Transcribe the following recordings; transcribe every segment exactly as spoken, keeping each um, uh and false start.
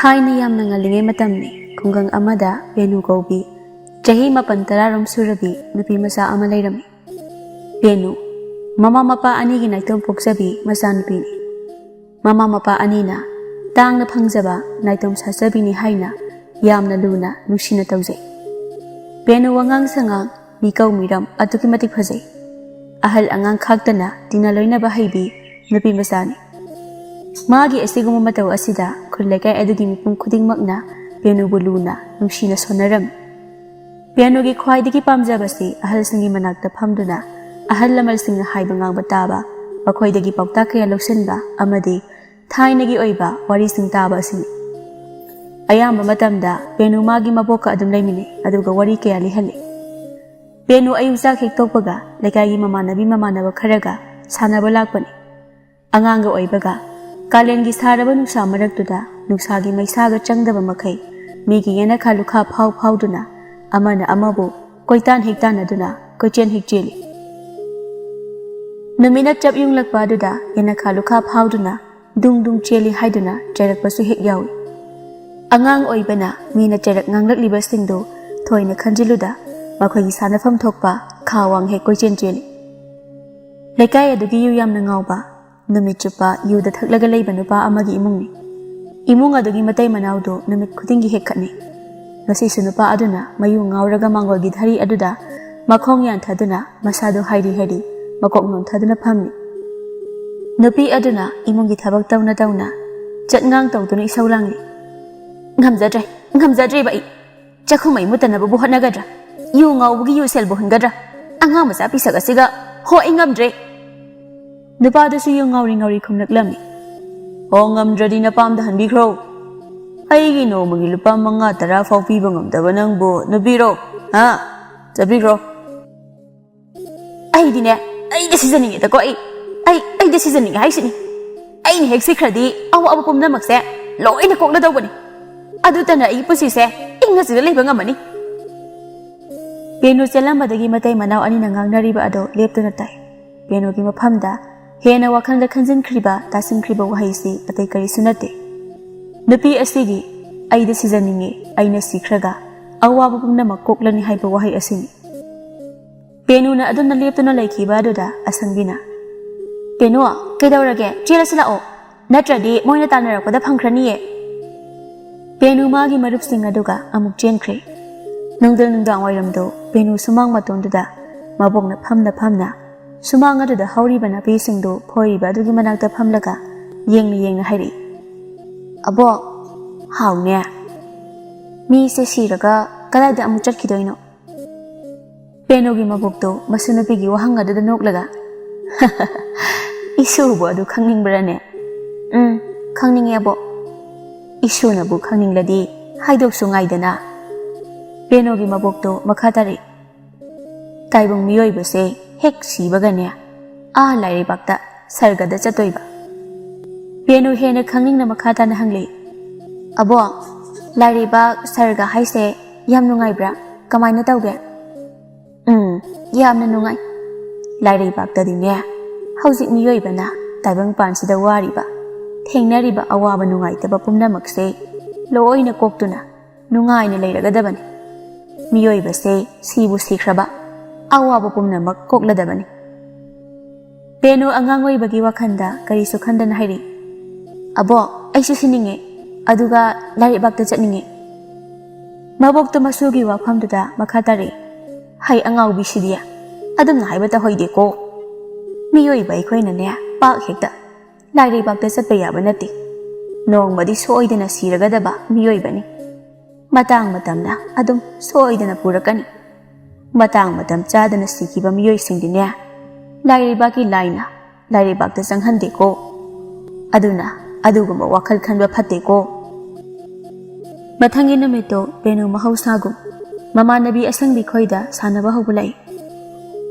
ꯊꯥꯏꯅ ꯌꯥꯝꯅ ꯉꯜꯂꯤꯉꯩ ꯃꯇꯝꯅꯤ꯫ ꯈꯨꯡꯒꯪ ꯑꯃꯗ ꯕꯦꯅꯨ ꯀꯧꯕꯤ ꯆꯍꯤ ꯃꯥꯄꯟ ꯇꯔꯥꯔꯣꯝ ꯁꯨꯔꯕꯤ ꯅꯨꯄꯤ ꯃꯆꯥ ꯑꯃ ꯂꯩꯔꯝꯃꯤ꯫ ꯕꯦꯅꯨ ꯃꯃꯥ ꯃꯄꯥ ꯑꯅꯤꯒꯤ ꯅꯥꯏꯇꯣꯝ ꯄꯣꯛꯆꯕꯤ ꯃꯆꯥꯅꯨꯄꯤꯅꯤ꯫ ꯃꯃꯥ ꯃꯄꯥ ꯑꯅꯤꯅ ꯇꯥꯡꯅ ꯐꯪꯖꯕ ꯅꯥꯏꯇꯣꯝ ꯁꯥꯠꯆꯕꯤꯅꯤ ꯍꯥꯏꯅ ꯌꯥꯝꯅ ꯂꯨꯅ ꯅꯨꯡꯁꯤꯅ ꯇꯧꯖꯩ꯫ ꯕꯦꯅꯨ ꯋꯥꯉꯥꯡ ꯁꯉꯥꯡ, ꯃꯤꯀꯧ ꯃꯤꯔꯝ ꯑꯗꯨꯛꯀꯤ ꯃꯇꯤꯛ ꯐꯖꯩ꯫ ꯑꯍꯜ ꯑꯉꯥꯡ ꯈꯥꯛꯇꯅ ꯇꯤꯟꯅ ꯂꯣꯏꯅꯕ ꯍꯩꯕꯤ ꯅꯨꯄꯤ ꯃꯆꯥꯅꯤ꯫ ꯃꯥꯒꯤ ꯑꯁꯤꯒꯨꯝꯕ ꯃꯇꯧ ꯑꯁꯤꯗ ꯈꯨꯜ ꯂꯩꯀꯥꯏ ꯑꯗꯨꯒꯤ ꯃꯤꯄꯨꯝ ꯈꯨꯗꯤꯡꯃꯛꯅ ꯕꯦꯅꯨꯕꯨ ꯂꯨꯅ ꯅꯨꯡꯁꯤꯅ ꯁꯣꯟꯅꯔꯝꯃꯤ꯫ ꯕꯦꯅꯨꯒꯤ ꯈ꯭ꯋꯥꯏꯗꯒꯤ ꯄꯥꯝꯖꯕꯁꯤ ꯑꯍꯜꯁꯤꯡꯒꯤ ꯃꯅꯥꯛꯇ ꯐꯝꯗꯨꯅ ꯑꯍꯜ ꯂꯃꯟꯁꯤꯡꯅ ꯍꯥꯏꯕ ꯉꯥꯡꯕ ꯇꯥꯕ, ꯃꯈꯣꯏꯗꯒꯤ ꯄꯥꯎꯇꯥꯛ ꯀꯌꯥ ꯂꯧꯁꯤꯟꯕ ꯑꯃꯗꯤ ꯊꯥꯏꯅꯒꯤ ꯑꯣꯏꯕ ꯋꯥꯔꯤꯁꯤꯡ ꯇꯥꯕ ꯑꯁꯤꯅꯤ꯫ ꯑꯌꯥꯝꯕ ꯃꯇꯝꯗ ꯕꯦꯅꯨ ꯃꯥꯒꯤ ꯃꯕꯣꯛꯀ ꯑꯗꯨꯝ ꯂꯩꯃꯤꯟꯅꯩ, ꯑꯗꯨꯒ ꯋꯥꯔꯤ ꯀꯌꯥ ꯂꯤꯍꯜꯂꯤ꯫ ꯕꯦꯅꯨ ꯑꯌꯨꯛ ꯆꯥꯛ ꯍꯦꯛ ꯇꯣꯛꯄꯒ ꯂꯩꯀꯥꯏꯒꯤ ꯃꯃꯥꯟꯅꯕꯤ ꯃꯃꯥꯟꯅꯕ ꯈꯔꯒ ꯁꯥꯟꯅꯕ ꯂꯥꯛꯄꯅꯤ꯫ ꯑꯉꯥꯡꯒ ꯑꯣꯏꯕꯒ ꯀꯥꯂꯦꯟꯒꯤ ꯁꯥꯔꯕ ꯅꯨꯡꯁꯥ ꯃꯔꯛꯇꯨꯗ ꯅꯨꯡꯁꯥꯒꯤ ꯃꯩꯁꯥꯒ ꯆꯪꯗꯕ ꯃꯈꯩ ꯃꯤꯒꯤ ꯌꯦꯅꯈꯥ ꯂꯨꯈꯥ ꯐꯥꯎ ꯐꯥꯎꯗꯨꯅ ꯑꯃꯅ ꯑꯃꯕꯨ ꯀꯣꯏꯇꯥꯟ ꯍꯦꯛ ꯇꯥꯟꯅꯗꯨꯅ ꯀꯣꯏꯆꯦꯟ ꯍꯦꯛ ꯆꯦꯜꯂꯤ꯫ ꯅꯨꯃꯤꯠꯅ ꯆꯞ ꯌꯨꯡꯂꯛꯄ ꯑꯗꯨꯗ ꯌꯦꯅꯈꯥ ꯂꯨꯈꯥ ꯐꯥꯎꯗꯨꯅ ꯗꯨꯡ ꯗꯨꯡ ꯆꯦꯜꯂꯤ ꯍꯥꯏꯗꯨꯅ ꯆꯩꯔꯛꯄꯁꯨ ꯍꯦꯛ ꯌꯥꯎꯏ꯫ ꯑꯉꯥꯡ ꯑꯣꯏꯕꯅ ꯃꯤꯅ ꯆꯩꯔꯛ ꯉꯥꯡꯂꯛꯂꯤꯕꯁꯤꯡꯗꯨ ꯊꯣꯏꯅ ꯈꯟꯖꯤꯜꯂꯨꯗ ꯃꯈꯣꯏꯒꯤ ꯁꯥꯟꯅꯐꯝ ꯊꯣꯛꯄ ꯈꯥ ꯋꯥꯡ ꯍꯦꯛ ꯀꯣꯏꯆꯦꯟ ꯆꯦꯜꯂꯤ꯫ ꯂꯩꯀꯥꯏ ꯑꯗꯨꯒꯤ ꯌꯨ ꯌꯥꯝꯅ ꯉꯥꯎꯕ, ꯅꯨꯃꯤꯠ ꯆꯨꯞꯄ ꯌꯨꯗ ꯊꯛꯂꯒ ꯂꯩꯕ ꯅꯨꯄꯥ ꯑꯃꯒꯤ ꯏꯃꯨꯡꯅꯤ꯫ ꯏꯃꯨꯡ ꯑꯗꯨꯒꯤ ꯃꯇꯩ ꯃꯅꯥꯎꯗꯨ ꯅꯨꯃꯤꯠ ꯈꯨꯗꯤꯡꯒꯤ ꯍꯦꯛ ꯈꯠꯅꯩ꯫ ꯉꯁꯤꯁꯨ ꯅꯨꯄꯥ ꯑꯗꯨꯅ ꯃꯌꯨ ꯉꯥꯎꯔꯒ ꯃꯥꯡꯒꯣꯜꯒꯤ ꯙꯔꯤ ꯑꯗꯨꯗ ꯃꯈꯣꯡ ꯌꯥꯟꯊꯗꯨꯅ ꯃꯁꯥꯗꯨ ꯍꯥꯏꯔꯤ ꯍꯥꯏꯔꯤ ꯃꯀꯣꯛ ꯅꯣꯟꯊꯗꯨꯅ ꯐꯝꯃꯤ꯫ ꯅꯨꯄꯤ ꯑꯗꯨꯅ ꯏꯃꯨꯡꯒꯤ ꯊꯕꯛ ꯇꯧꯅ ꯇꯧꯅ ꯆꯠꯉꯥꯡ ꯇꯧꯗꯨꯅ ꯏꯁꯧ ꯂꯥꯡꯂꯤ꯫ "ꯉꯝꯖꯗ꯭ꯔꯦ, ꯉꯝꯖꯗ꯭ꯔꯦꯕ ꯑꯩ꯫ ꯆꯥꯛꯈꯨꯝ ꯃꯩ ꯃꯨꯠꯇꯅꯕꯕꯨ ꯍꯣꯠꯅꯒꯗ꯭ꯔꯥ? U ꯉꯥꯎꯕꯒꯤ U ꯁꯦꯜꯕꯨ ꯍꯨꯟꯒꯗ꯭ꯔꯥ? ꯑꯉꯥꯡ ꯃꯆꯥ ꯄꯤꯁꯛ ꯑꯁꯤꯒ, ꯍꯣ, ꯑꯩ ꯉꯝꯗ꯭ꯔꯦ!" ꯅꯨꯄꯥꯗꯨꯁꯨ ꯌꯨ ꯉꯥꯎꯔꯤ ꯉꯥꯎꯔꯤ ꯈꯨꯝꯂꯛꯂꯝꯃꯤ꯫ "ꯍꯣ, ꯉꯝꯗ꯭ꯔꯗꯤ ꯅꯄꯥꯝꯗ ꯍꯟꯕꯤꯈ꯭ꯔꯣ꯫ ꯑꯩꯒꯤ ꯅꯣꯡꯃꯒꯤ ꯂꯨꯄꯥ ꯃꯉꯥ ꯇꯔꯥ ꯐꯥꯎ ꯄꯤꯕ ꯉꯝꯗꯕ ꯅꯪꯕꯨ ꯅꯨꯄꯤꯔꯣ? ꯍꯥ? ꯆꯠꯄꯤꯈ꯭ꯔꯣ꯫" "ꯑꯩꯗꯤꯅꯦ, ꯑꯩꯗꯤ ꯁꯤꯖꯅꯤꯡꯉꯦꯗꯀꯣ, ꯑꯩ, ꯑꯩ, ꯑꯩꯗꯤ ꯁꯤꯖꯅꯤꯡꯉꯦ ꯍꯥꯏꯁꯤꯅꯤ꯫ ꯑꯩꯅ ꯍꯦꯛ ꯁꯤꯈ꯭ꯔꯗꯤ ꯑꯋꯥꯕ ꯄꯨꯝꯅꯃꯛꯁꯦ ꯂꯣꯏꯅ ꯀꯣꯛꯂꯗꯧꯕꯅꯤ꯫ ꯑꯗꯨꯇꯅ ꯑꯩꯒꯤ ꯄꯨꯟꯁꯤꯁꯦ ꯏꯪꯅ ꯆꯤꯛꯅ ꯂꯩꯕ ꯉꯝꯃꯅꯤ꯫" ꯕꯦꯅꯨ ꯆꯦꯜꯂꯝꯕꯗꯒꯤ ꯃꯇꯩ ꯃꯅꯥꯎ ꯑꯅꯤꯅ ꯉꯥꯡꯅꯔꯤꯕ ꯑꯗꯨ ꯂꯦꯞꯇꯅ ꯇꯥꯏ꯫ ꯕꯦꯅꯨꯒꯤ ꯃꯐꯝꯗ ꯍꯦꯟꯅ ꯋꯥꯈꯜꯗ ꯈꯟꯖꯤꯟꯈ꯭ꯔꯤꯕ, ꯇꯥꯁꯤꯟꯈ꯭ꯔꯤꯕ ꯋꯥꯍꯩꯁꯤ ꯑꯇꯩ ꯀꯔꯤꯁꯨ ꯅꯠꯇꯦ꯫ ꯅꯨꯄꯤ ꯑꯁꯤꯒꯤ "ꯑꯩꯗꯤ ꯁꯤꯖꯅꯤꯡꯉꯤ, ꯑꯩꯅ ꯁꯤꯈ꯭ꯔꯒ ꯑꯋꯥꯕ ꯄꯨꯝꯅꯃꯛ ꯀꯣꯛꯂꯅꯤ" ꯍꯥꯏꯕ ꯋꯥꯍꯩ ꯑꯁꯤꯅꯤ꯫ ꯄꯦꯅꯨꯅ ꯑꯗꯨꯝꯅ ꯂꯦꯞꯇꯨꯅ ꯂꯩꯈꯤꯕ ꯑꯗꯨꯗ ꯑꯁꯪꯕꯤꯅ, "ꯄꯦꯅꯨ, ꯀꯩꯗꯧꯔꯒꯦ? ꯆꯦꯜꯂꯁꯤ ꯂꯥꯛꯑꯣ, ꯅꯠꯇ꯭ꯔꯗꯤ ꯃꯣꯏꯅ ꯇꯥꯟꯅꯔꯛꯄꯗ ꯐꯪꯈ꯭ꯔꯅꯤꯌꯦ꯫" ꯄꯦꯅꯨ ꯃꯥꯒꯤ ꯃꯔꯨꯞꯁꯤꯡ ꯑꯗꯨꯒ ꯑꯃꯨꯛ ꯆꯦꯟꯈ꯭ꯔꯦ꯫ ꯅꯨꯡꯊꯤꯜ ꯅꯨꯡꯗꯥꯡ ꯋꯥꯏꯔꯝꯗꯣ ꯄꯦꯅꯨ ꯁꯨꯃꯥꯡ ꯃꯇꯣꯟꯗꯨꯗ ꯃꯕꯣꯛꯅ ꯐꯝꯅ ꯐꯝꯅ ꯁꯨꯃꯥꯡ ꯑꯗꯨꯗ ꯍꯧꯔꯤꯕ ꯅꯥꯄꯤꯁꯤꯡꯗꯨ ꯐꯣꯏꯔꯤꯕ ꯑꯗꯨꯒꯤ ꯃꯅꯥꯛꯇ ꯐꯝꯂꯒ ꯌꯦꯡꯅ ꯌꯦꯡꯅ ꯍꯥꯏꯔꯛꯏ, "ꯑꯕꯣꯛ, ꯍꯥꯎꯅꯦ꯫ ꯃꯤꯁꯦ ꯁꯤꯔꯒ ꯀꯗꯥꯏꯗ ꯑꯃꯨꯛ ꯆꯠꯈꯤꯗꯣꯏꯅꯣ?" ꯄꯦꯅꯨꯒꯤ ꯃꯕꯣꯛꯇꯣ ꯃꯁꯨꯅꯨꯄꯤꯒꯤ ꯋꯥꯍꯪ ꯑꯗꯨꯗ ꯅꯣꯛꯂꯒ, "ꯏꯁꯨꯕꯨ ꯑꯗꯨ ꯈꯪꯅꯤꯡꯕ꯭ꯔꯥꯅꯦ?" "ꯎꯝ, ꯈꯪꯅꯤꯡꯉꯦ, ꯑꯕꯣꯛ꯫" "ꯏꯁꯨꯅꯕꯨ ꯈꯪꯅꯤꯡꯂꯗꯤ ꯍꯥꯏꯗꯣꯛꯁꯨ ꯉꯥꯏꯗꯅ꯫" ꯄꯦꯅꯨꯒꯤ ꯃꯕꯣꯛꯇꯣ ꯃꯈꯥ ꯇꯥꯔꯛꯏ, "ꯇꯥꯏꯕꯪ ꯃꯤꯑꯣꯏꯕꯁꯦ ꯍꯦꯛ ꯁꯤꯕꯒꯅꯦ, ꯑꯥ ꯂꯥꯏꯔꯩꯕꯥꯛꯇ ꯁꯔꯒꯗ ꯆꯠꯇꯣꯏꯕ꯫" ꯄꯦꯅꯨ ꯍꯦꯟꯅ ꯈꯪꯅꯤꯡꯅ ꯃꯈꯥ ꯇꯥꯅ ꯍꯪꯂꯛꯏ, "ꯑꯕꯣꯛ, ꯂꯥꯏꯔꯩꯕꯥꯛ ꯁꯔꯒ ꯍꯥꯏꯁꯦ ꯌꯥꯝ ꯅꯨꯡꯉꯥꯏꯕ꯭ꯔꯥ? ꯀꯃꯥꯏꯅ ꯇꯧꯒꯦ?" "ꯎꯝ, ꯌꯥꯝꯅ ꯅꯨꯡꯉꯥꯏ꯫ ꯂꯥꯏꯔꯩꯕꯥꯛꯇꯗꯤꯅꯦ, ꯍꯧꯖꯤꯛ ꯃꯤꯑꯣꯏꯕꯅ ꯇꯥꯏꯕꯪ ꯄꯥꯟꯁꯤꯗ ꯋꯥꯔꯤꯕ, ꯊꯦꯡꯅꯔꯤꯕ ꯑꯋꯥꯕ ꯅꯨꯡꯉꯥꯏꯇꯕ ꯄꯨꯝꯅꯃꯛꯁꯦ ꯂꯣꯏꯅ ꯀꯣꯛꯇꯨꯅ ꯅꯨꯡꯉꯥꯏꯅ ꯂꯩꯔꯒꯗꯕꯅꯤ꯫ ꯃꯤꯑꯣꯏꯕꯁꯦ ꯁꯤꯕꯨ ꯁꯤꯈ꯭ꯔꯕ, ꯑꯋꯥꯕ ꯄꯨꯝꯅꯃꯛ ꯀꯣꯛꯂꯗꯕꯅꯤ꯫" ꯄꯦꯅꯨ ꯑꯉꯥꯡ ꯑꯣꯏꯕꯒꯤ ꯋꯥꯈꯜꯗ ꯀꯔꯤꯁꯨ ꯈꯟꯗꯅ ꯍꯥꯏꯔꯤ, "ꯑꯕꯣꯛ, ꯑꯩꯁꯨ ꯁꯤꯅꯤꯡꯉꯦ꯫ ꯑꯗꯨꯒ ꯂꯥꯏꯔꯩꯕꯥꯛꯇ ꯆꯠꯅꯤꯡꯉꯦ꯫" ꯃꯕꯣꯛꯇꯣ ꯃꯁꯨꯒꯤ ꯋꯥꯐꯝꯗꯨꯗ ꯃꯈꯥ ꯇꯥꯔꯛꯏ, "ꯍꯩ ꯑꯉꯥꯎꯕꯤꯁꯤꯗꯤ, ꯑꯗꯨꯝꯅ ꯍꯥꯏꯕ ꯇꯧꯍꯩꯗꯦꯀꯣ꯫ ꯃꯤꯑꯣꯏꯕ ꯑꯩꯈꯣꯏꯅꯅꯦ, ꯄꯥꯛ ꯍꯦꯛꯇ ꯂꯥꯏꯔꯩꯕꯥꯛꯇ ꯆꯠꯄ ꯌꯥꯕ ꯅꯠꯇꯦ꯫ ꯅꯣꯡꯃꯗꯤ ꯁꯣꯏꯗꯅ ꯁꯤꯔꯒꯗꯕ ꯃꯤꯑꯣꯏꯕꯅꯤ꯫ ꯃꯇꯥꯡ ꯃꯇꯝꯅ ꯑꯗꯨꯝ ꯁꯣꯏꯗꯅ ꯄꯨꯔꯛꯀꯅꯤ꯫ ꯃꯇꯥꯡ ꯃꯇꯝ ꯆꯥꯗꯅ ꯁꯤꯈꯤꯕ ꯃꯤꯑꯣꯏꯁꯤꯡꯗꯤꯅꯦ, ꯂꯥꯏꯔꯩꯕꯥꯛꯀꯤ ꯂꯥꯏꯅ ꯂꯥꯏꯔꯩꯕꯥꯛꯇ ꯆꯪꯍꯟꯗꯦꯀꯣ꯫ ꯑꯗꯨꯅ ꯑꯗꯨꯒꯨꯝꯕ ꯋꯥꯈꯜ ꯈꯟꯕ ꯐꯠꯇꯦꯀꯣ꯫" ꯃꯊꯪꯒꯤ ꯅꯨꯃꯤꯠꯇꯣ ꯄꯦꯅꯨ ꯃꯍꯧꯁꯥꯒꯨꯝ ꯃꯃꯥꯟꯅꯕꯤ ꯑꯁꯪꯕꯤ ꯈꯣꯏꯗ ꯁꯥꯟꯅꯕ ꯍꯧꯕ ꯂꯥꯛꯏ꯫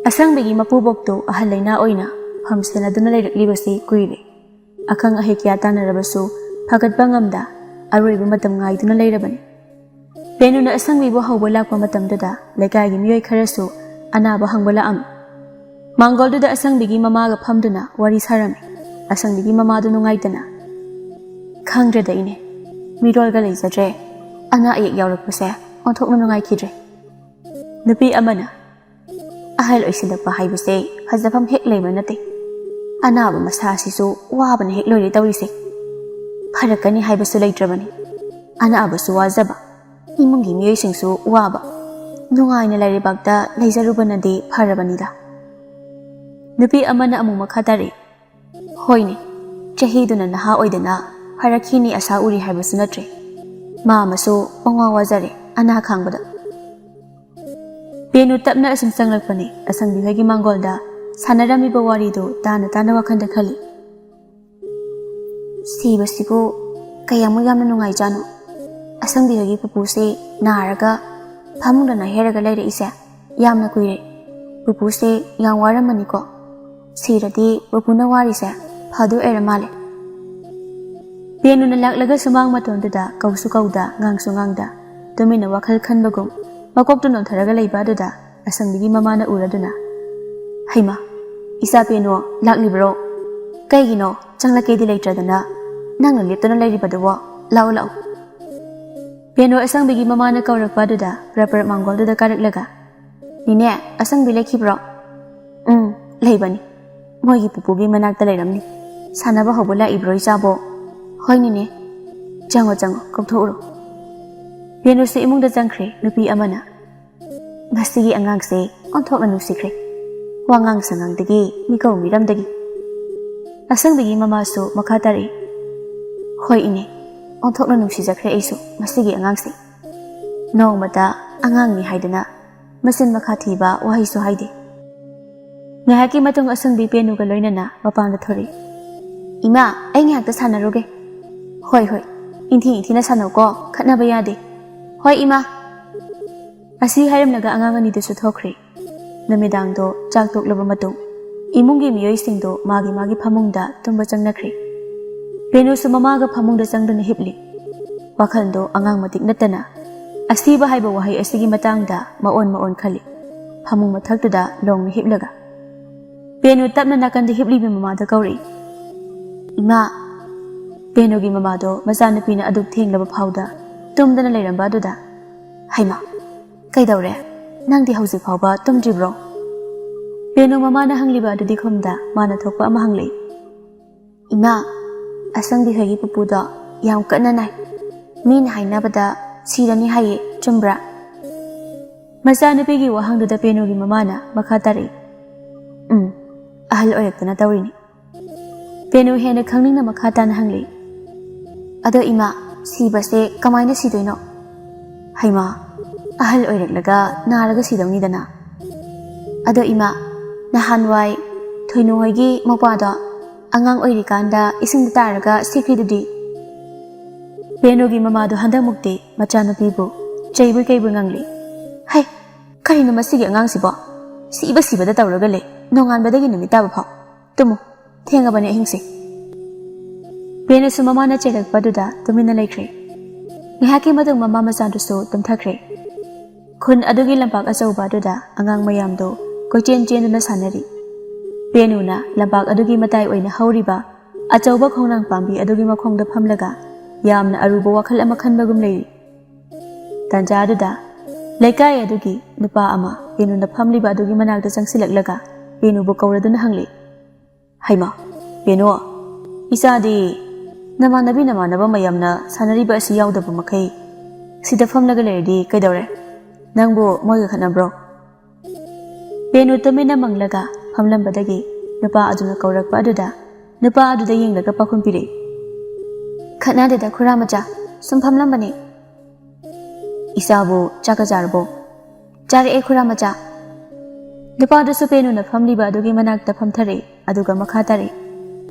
ꯑꯁꯪꯕꯤꯒꯤ ꯃꯄꯨꯕꯣꯛꯇꯨ ꯑꯍꯜ ꯂꯩꯅꯥ ꯑꯣꯏꯅ ꯐꯝ ꯁꯦꯟꯅꯗꯨꯅ ꯂꯩꯔꯛꯂꯤꯕꯁꯤ ꯀꯨꯏꯔꯦ꯫ ꯑꯈꯪ ꯑꯍꯩ ꯀꯌꯥ ꯇꯥꯟꯅꯔꯕꯁꯨ ꯐꯒꯠꯄ ꯉꯝꯗ ꯑꯔꯣꯏꯕ ꯃꯇꯝ ꯉꯥꯏꯗꯨꯅ ꯂꯩꯔꯕꯅꯤ꯫ ꯄꯦꯅꯨꯅ ꯑꯁꯪꯕꯤꯕꯨ ꯍꯧꯕ ꯂꯥꯛꯄ ꯃꯇꯝꯗꯨꯗ ꯂꯩꯀꯥꯏꯒꯤ ꯃꯤꯑꯣꯏ ꯈꯔꯁꯨ ꯑꯅꯥꯕ ꯍꯪꯕ ꯂꯥꯛꯑꯝꯃꯤ꯫ ꯃꯥꯡꯒꯣꯜꯗꯨꯗ ꯑꯁꯪꯕꯤꯒꯤ ꯃꯃꯥꯒ ꯐꯝꯗꯨꯅ ꯋꯥꯔꯤ ꯁꯥꯔꯝꯃꯤ꯫ ꯑꯁꯪꯕꯤꯒꯤ ꯃꯃꯥꯗꯨ ꯅꯨꯡꯉꯥꯏꯇꯅ, "ꯈꯪꯗ꯭ꯔꯦꯗ ꯏꯅꯦ, ꯃꯤꯔꯣꯜꯒ ꯂꯩꯖꯗ꯭ꯔꯦ꯫ ꯑꯅꯥ ꯑꯌꯦꯛ ꯌꯥꯎꯔꯛꯄꯁꯦ ꯑꯣꯟꯊꯣꯛꯅ ꯅꯨꯡꯉꯥꯏꯈꯤꯗ꯭ꯔꯦ꯫ ꯅꯨꯄꯤ ꯑꯃꯅ, "ꯑꯍꯜ ꯑꯣꯏꯁꯤꯜꯂꯛꯄ ꯍꯥꯏꯕꯁꯦ ꯐꯖꯐꯝ ꯍꯦꯛ ꯂꯩꯕ ꯅꯠꯇꯦ꯫ ꯑꯅꯥꯕ ꯃꯁꯥ ꯑꯁꯤꯁꯨ ꯋꯥꯕꯅ ꯍꯦꯛ ꯂꯣꯏꯔꯦ ꯇꯧꯔꯤꯁꯦ꯫ ꯐꯔꯛꯀꯅꯤ ꯍꯥꯏꯕꯁꯨ ꯂꯩꯇ꯭ꯔꯕꯅꯤ꯫ ꯑꯅꯥꯕꯁꯨ ꯋꯥꯖꯕ, ꯏꯃꯨꯡꯒꯤ ꯃꯤꯑꯣꯏꯁꯤꯡꯁꯨ ꯋꯥꯕ꯫ ꯅꯨꯡꯉꯥꯏꯅ ꯂꯩꯔꯤꯕꯥꯛꯇ ꯂꯩꯖꯔꯨꯕꯅꯗꯤ ꯐꯔꯕꯅꯤꯗ꯫" ꯅꯨꯄꯤ ꯑꯃꯅ ꯑꯃꯨꯛ ꯃꯈꯥ ꯇꯥꯔꯛꯏ, "ꯍꯣꯏꯅꯦ, ꯆꯍꯤꯗꯨꯅ ꯅꯍꯥ ꯑꯣꯏꯗꯅ ꯐꯔꯛꯈꯤꯅꯤ ꯑꯁꯥ ꯎꯔꯤ ꯍꯥꯏꯕꯁꯨ ꯅꯠꯇ꯭ꯔꯦ꯫ ꯃꯥ ꯑꯃꯁꯨ ꯄꯪꯋꯥ ꯋꯥꯖꯔꯦ ꯑꯅꯥ ꯈꯥꯡꯕꯗ꯫" ꯄꯦꯅꯨ ꯇꯞꯅ ꯑꯁꯨꯝ ꯆꯪꯂꯛꯄꯅꯤ꯫ ꯑꯁꯪꯕꯤ ꯍꯣꯏꯒꯤ ꯃꯥꯡꯒꯣꯜꯗ ꯁꯥꯟꯅꯔꯝꯃꯤꯕ ꯋꯥꯔꯤꯗꯨ ꯇꯥꯅ ꯇꯥꯅ ꯋꯥꯈꯜꯗ ꯈꯜꯂꯤ, "ꯁꯤꯕꯁꯤꯕꯨ ꯀꯌꯥꯃꯨꯛ ꯌꯥꯝꯅ ꯅꯨꯡꯉꯥꯏꯖꯥꯠꯅꯣ? ꯑꯁꯪꯕꯤ ꯍꯣꯏꯒꯤ ꯄꯨꯄꯨꯁꯦ ꯅꯥꯔꯒ ꯐꯃꯨꯡꯗ ꯅꯥꯍꯦꯔꯒ ꯂꯩꯔꯛꯏꯁꯦ ꯌꯥꯝꯅ ꯀꯨꯏꯔꯦ꯫ ꯄꯨꯄꯨꯁꯦ ꯌꯥꯝ ꯋꯥꯔꯝꯃꯅꯤꯀꯣ꯫ ꯁꯤꯔꯗꯤ ꯄꯨꯄꯨꯅ ꯋꯥꯔꯤꯁꯦ ꯐꯗꯣꯏ ꯑꯣꯏꯔ ꯃꯥꯜꯂꯦ꯫" ꯄꯦꯅꯨꯅ ꯂꯥꯛꯂꯒ ꯁꯨꯃꯥꯡ ꯃꯇꯣꯟꯗꯨꯗ ꯀꯧꯁꯨ ꯀꯧꯗ, ꯉꯥꯡꯁꯨ ꯉꯥꯡꯗ, ꯇꯨꯃꯤꯟꯅ ꯋꯥꯈꯜ ꯈꯟꯕꯒꯨꯝ ꯃꯀꯣꯛꯇꯨ ꯅꯣꯟꯊꯔꯒ ꯂꯩꯕ ꯑꯗꯨꯗ ꯑꯁꯪꯕꯤꯒꯤ ꯃꯃꯥꯅ ꯎꯔꯗꯨꯅ, "ꯍꯩꯃꯥ, ꯏꯆꯥ ꯄꯦꯅꯨ, ꯂꯥꯛꯂꯤꯕ꯭ꯔꯣ? ꯀꯩꯒꯤꯅꯣ ꯆꯪꯂꯛꯀꯦꯗꯤ ꯂꯩꯇ꯭ꯔꯗꯅ ꯅꯪꯅ ꯂꯦꯞꯇꯨꯅ ꯂꯩꯔꯤꯕꯗꯨꯕꯣ? ꯂꯥꯛꯎ, ꯂꯥꯛꯎ꯫" ꯄꯦꯅꯨ ꯑꯁꯪꯕꯤꯒꯤ ꯃꯃꯥꯅ ꯀꯧꯔꯛꯄ ꯑꯗꯨꯗ ꯄ꯭ꯔꯞ ꯄ꯭ꯔꯞ ꯃꯥꯡꯒꯣꯜꯗꯨꯗ ꯀꯥꯔꯛꯂꯒ, "ꯅꯦꯅꯦ, ꯑꯁꯪꯕꯤ ꯂꯩꯈꯤꯕ꯭ꯔꯣ?" "ꯎꯝ, ꯂꯩꯕꯅꯤ꯫ ꯃꯣꯏꯒꯤ ꯄꯨꯄꯨꯒꯤ ꯃꯅꯥꯛꯇ ꯂꯩꯔꯝꯅꯤ꯫ ꯁꯥꯟꯅꯕ ꯍꯧꯕ ꯂꯥꯛꯏꯕ꯭ꯔꯣ ꯏꯆꯥꯕꯣ?" "ꯍꯣꯏ ꯅꯦꯅꯦ꯫" "ꯆꯪꯉꯣ, ꯆꯪꯉꯣ, ꯀꯧꯊꯣꯛꯎꯔꯣ꯫" ꯄꯦꯅꯨꯁꯨ ꯏꯃꯨꯡꯗ ꯆꯪꯈ꯭ꯔꯦ꯫ ꯅꯨꯄꯤ ꯑꯃꯅ, "ꯃꯁꯤꯒꯤ ꯑꯉꯥꯡꯁꯦ ꯑꯣꯟꯊꯣꯛꯅ ꯅꯨꯡꯁꯤꯈ꯭ꯔꯦ꯫ ꯋꯥꯉꯥꯡ ꯁꯉꯥꯡꯗꯒꯤ, ꯃꯤꯀꯧ ꯃꯤꯔꯝꯗꯒꯤ꯫" ꯑꯁꯪꯕꯤꯒꯤ ꯃꯃꯥꯁꯨ ꯃꯈꯥ ꯇꯥꯔꯛꯏ, "ꯍꯣꯏ ꯏꯅꯦ, ꯑꯣꯟꯊꯣꯛꯅ ꯅꯨꯡꯁꯤꯖꯈ꯭ꯔꯦ ꯑꯩꯁꯨ ꯃꯁꯤꯒꯤ ꯑꯉꯥꯡꯁꯦ꯫ ꯅꯣꯡꯃꯇ ꯑꯉꯥꯡꯅꯤ ꯍꯥꯏꯗꯅ ꯃꯆꯤꯟ ꯃꯈꯥ ꯊꯤꯕ ꯋꯥꯍꯩꯁꯨ ꯍꯥꯏꯗꯦ꯫" ꯉꯥꯏꯍꯥꯛꯀꯤ ꯃꯇꯨꯡ ꯑꯁꯪꯕꯤ ꯄꯦꯅꯨꯒ ꯂꯣꯏꯅꯅ ꯃꯄꯥꯟꯗ ꯊꯣꯔꯛꯏ꯫ "ꯏꯃꯥ, ꯑꯩ ꯉꯥꯏꯍꯥꯛꯇ ꯁꯥꯟꯅꯔꯨꯒꯦ꯫" "ꯍꯣꯏ, ꯍꯣꯏ, ꯏꯟꯊꯤ ꯏꯟꯊꯤꯅ ꯁꯥꯟꯅꯧꯀꯣ, ꯈꯠꯅꯕ ꯌꯥꯗꯦ꯫" "ꯍꯣꯏ ꯏꯃꯥ꯫" ꯑꯁꯤ ꯍꯥꯏꯔꯝꯂꯒ ꯑꯉꯥꯡ ꯑꯅꯤꯗꯨꯁꯨ ꯊꯣꯛꯈ꯭ꯔꯦ꯫ ꯅꯨꯃꯤꯗꯥꯡꯗꯣ ꯆꯥꯛ ꯇꯣꯛꯂꯕ ꯃꯇꯨꯡ ꯏꯃꯨꯡꯒꯤ ꯃꯤꯑꯣꯏꯁꯤꯡꯗꯣ ꯃꯥꯒꯤ ꯃꯥꯒꯤ ꯐꯃꯨꯡꯗ ꯇꯨꯝꯕ ꯆꯪꯅꯈ꯭ꯔꯦ꯫ ꯄꯦꯅꯨꯁꯨ ꯃꯃꯥꯒ ꯐꯃꯨꯡꯗ ꯆꯪꯗꯨꯅ ꯍꯤꯞꯂꯤ꯫ ꯋꯥꯈꯜꯗꯣ ꯑꯉꯥꯡ ꯃꯇꯤꯛ ꯅꯠꯇꯅ ꯑꯁꯤꯕ ꯍꯥꯏꯕ ꯋꯥꯍꯩ ꯑꯁꯤꯒꯤ ꯃꯇꯥꯡꯗ ꯃꯑꯣꯟ ꯃꯑꯣꯟ ꯈꯜꯂꯤ꯫ ꯐꯃꯨꯡ ꯃꯊꯛꯇꯨꯗ ꯂꯣꯡꯅ ꯍꯤꯞꯂꯒ ꯄꯦꯅꯨ ꯇꯞꯅ ꯅꯥꯀꯟꯗ ꯍꯤꯞꯂꯤꯕꯤ ꯃꯃꯥꯗ ꯀꯧꯔꯛꯏ, "ꯏꯃꯥ, ꯄꯦꯅꯨꯒꯤ ꯃꯃꯥꯗꯣ ꯃꯆꯥꯅꯨꯄꯤꯅ ꯑꯗꯨꯛ ꯊꯦꯡꯂꯕ ꯐꯥꯎꯗ ꯇꯨꯝꯗꯅ ꯂꯩꯔꯝꯕ ꯑꯗꯨꯗ, "ꯍꯩꯃꯥ, ꯀꯩꯗꯧꯔꯦ? ꯅꯪꯗꯤ ꯍꯧꯖꯤꯛ ꯐꯥꯎꯕ ꯇꯨꯝꯗ꯭ꯔꯤꯕ꯭ꯔꯣ?" ꯄꯦꯅꯨ ꯃꯃꯥꯅ ꯍꯪꯂꯤꯕ ꯑꯗꯨꯗꯤ ꯈꯨꯝꯗ ꯃꯥꯅ ꯊꯣꯛꯄ ꯑꯃ ꯍꯪꯂꯛꯏ꯫ "ꯏꯃꯥ, ꯑꯁꯪꯕꯤ ꯍꯣꯏꯒꯤ ꯄꯨꯄꯨꯗꯣ ꯌꯥꯝ ꯀꯟꯅ ꯅꯥꯏ꯫ ꯃꯤꯅ ꯍꯥꯏꯅꯕꯗ ꯁꯤꯔꯅꯤ ꯍꯥꯏꯌꯦ, ꯆꯨꯝꯕ꯭ꯔꯥ?" ꯃꯆꯥꯅꯨꯄꯤꯒꯤ ꯋꯥꯍꯪꯗꯨꯗ ꯄꯦꯅꯨꯒꯤ ꯃꯃꯥꯅ ꯃꯈꯥ ꯇꯥꯔꯛꯏ꯫ "ꯎꯝ, ꯑꯍꯜ ꯑꯣꯏꯔꯛꯇꯅ ꯇꯧꯔꯤꯅꯤ꯫" ꯄꯦꯅꯨ ꯍꯦꯟꯅ ꯈꯪꯅꯤꯡꯅ ꯃꯈꯥ ꯇꯥꯅ ꯍꯪꯂꯤ꯫ "ꯑꯗꯣ ꯏꯃꯥ, ꯁꯤꯕꯁꯦ ꯀꯃꯥꯏꯅ ꯁꯤꯗꯣꯏꯅꯣ? ꯍꯩꯃꯥ, ꯑꯍꯜ ꯑꯣꯏꯔꯛꯂꯒ ꯅꯥꯔꯒ ꯁꯤꯗꯧꯅꯤꯗꯅ꯫ ꯑꯗꯣ ꯏꯃꯥ, ꯅꯍꯥꯟꯋꯥꯏ ꯊꯣꯏꯅꯨ ꯍꯣꯏꯒꯤ ꯃꯧꯄꯥꯗꯣ ꯑꯉꯥꯡ ꯑꯣꯏꯔꯤꯀꯥꯟꯗ ꯏꯁꯤꯡꯗ ꯇꯥꯔꯒ ꯁꯤꯈ꯭ꯔꯤꯗꯨꯗꯤ?" ꯄꯦꯅꯨꯒꯤ ꯃꯃꯥꯗꯣ ꯍꯟꯗꯛꯃꯨꯛꯇꯤ ꯃꯆꯥꯅꯨꯄꯤꯕꯨ ꯆꯩꯕꯣꯏ ꯀꯩꯕꯣꯏ ꯉꯥꯡꯂꯤ꯫ "ꯍꯩ, ꯀꯔꯤꯅꯣ ꯃꯁꯤꯒꯤ ꯑꯉꯥꯡꯁꯤꯕꯣ? ꯁꯤꯕ ꯁꯤꯕꯗ ꯇꯧꯔꯒ ꯂꯩ, ꯅꯣꯡꯉꯥꯟꯕꯗꯒꯤ ꯅꯨꯃꯤꯠ ꯇꯥꯕ ꯐꯥꯎ꯫ ꯇꯨꯝꯃꯨ, ꯊꯦꯡꯉꯕꯅꯦ ꯑꯍꯤꯡꯁꯦ꯫" ꯄꯦꯅꯨꯁꯨ ꯃꯃꯥꯅ ꯆꯩꯔꯛꯄꯗꯨꯗ ꯇꯨꯃꯤꯟꯅ ꯂꯩꯈ꯭ꯔꯦ꯫ ꯉꯥꯏꯍꯥꯛꯀꯤ ꯃꯇꯨꯡ ꯃꯃꯥ ꯃꯆꯥꯗꯨꯁꯨ ꯇꯨꯝꯊꯈ꯭ꯔꯦ꯫ ꯈꯨꯟ ꯑꯗꯨꯒꯤ ꯂꯝꯄꯥꯛ ꯑꯆꯧꯕ ꯑꯗꯨꯗ ꯑꯉꯥꯡ ꯃꯌꯥꯝꯗꯨ ꯀꯣꯏꯆꯦꯟ ꯆꯦꯟꯗꯨꯅ ꯁꯥꯟꯅꯔꯤ꯫ ꯄꯦꯅꯨꯅ ꯂꯝꯄꯥꯛ ꯑꯗꯨꯒꯤ ꯃꯇꯥꯏ ꯑꯣꯏꯅ ꯍꯧꯔꯤꯕ ꯑꯆꯧꯕ ꯈꯣꯡꯅꯥꯡ ꯄꯥꯝꯕꯤ ꯑꯗꯨꯒꯤ ꯃꯈꯣꯡꯗ ꯐꯝꯂꯒ ꯌꯥꯝꯅ ꯑꯔꯨꯕ ꯋꯥꯈꯜ ꯑꯃ ꯈꯟꯕꯒꯨꯝ ꯂꯩꯔꯤ꯫ ꯇꯥꯟꯖꯥ ꯑꯗꯨꯗ ꯂꯩꯀꯥꯏ ꯑꯗꯨꯒꯤ ꯅꯨꯄꯥ ꯑꯃ ꯄꯦꯅꯨꯅ ꯐꯝꯂꯤꯕ ꯑꯗꯨꯒꯤ ꯃꯅꯥꯛꯇ ꯆꯪꯁꯤꯜꯂꯛꯂꯒ ꯄꯦꯅꯨꯕꯨ ꯀꯧꯔꯗꯨꯅ ꯍꯪꯂꯤ꯫ "ꯍꯩꯃꯥ, ꯄꯦꯅꯨ, ꯏꯆꯥꯗꯤ ꯅꯃꯥꯟꯅꯕꯤ ꯅꯃꯥꯟꯅꯕ ꯃꯌꯥꯝꯅ ꯁꯥꯟꯅꯔꯤꯕ ꯑꯁꯤ ꯌꯥꯎꯗꯕ ꯃꯈꯩ ꯁꯤꯗ ꯐꯝꯂꯒ ꯂꯩꯔꯗꯤ ꯀꯩꯗꯧꯔꯦ? ꯅꯪꯕꯨ ꯃꯣꯏꯒ ꯈꯠꯅꯕ꯭ꯔꯣ?" ꯄꯦꯅꯨ ꯇꯨꯃꯤꯟꯅ ꯃꯪꯂꯒ ꯐꯝꯂꯝꯕꯗꯒꯤ ꯅꯨꯄꯥ ꯑꯗꯨꯅ ꯀꯧꯔꯛꯄ ꯑꯗꯨꯗ ꯅꯨꯄꯥ ꯑꯗꯨꯗ ꯌꯦꯡꯂꯒ ꯄꯥꯎꯈꯨꯝ ꯄꯤꯔꯛꯏ꯫ "ꯈꯠꯅꯗꯦꯗ ꯈꯨꯔꯥ ꯃꯆꯥ, ꯁꯨꯝ ꯐꯝꯂꯝꯕꯅꯤ꯫" "ꯏꯆꯥꯕꯨ ꯆꯥꯛꯀ ꯆꯥꯔꯕꯣ?" "ꯆꯥꯔꯛꯑꯦ ꯈꯨꯔꯥ ꯃꯆꯥ꯫" ꯅꯨꯄꯥꯗꯨꯁꯨ ꯄꯦꯅꯨꯅ ꯐꯝꯂꯤꯕ ꯑꯗꯨꯒꯤ ꯃꯅꯥꯛꯇ ꯐꯝꯊꯔꯛꯏ, ꯑꯗꯨꯒ ꯃꯈꯥ ꯇꯥꯔꯛꯏ꯫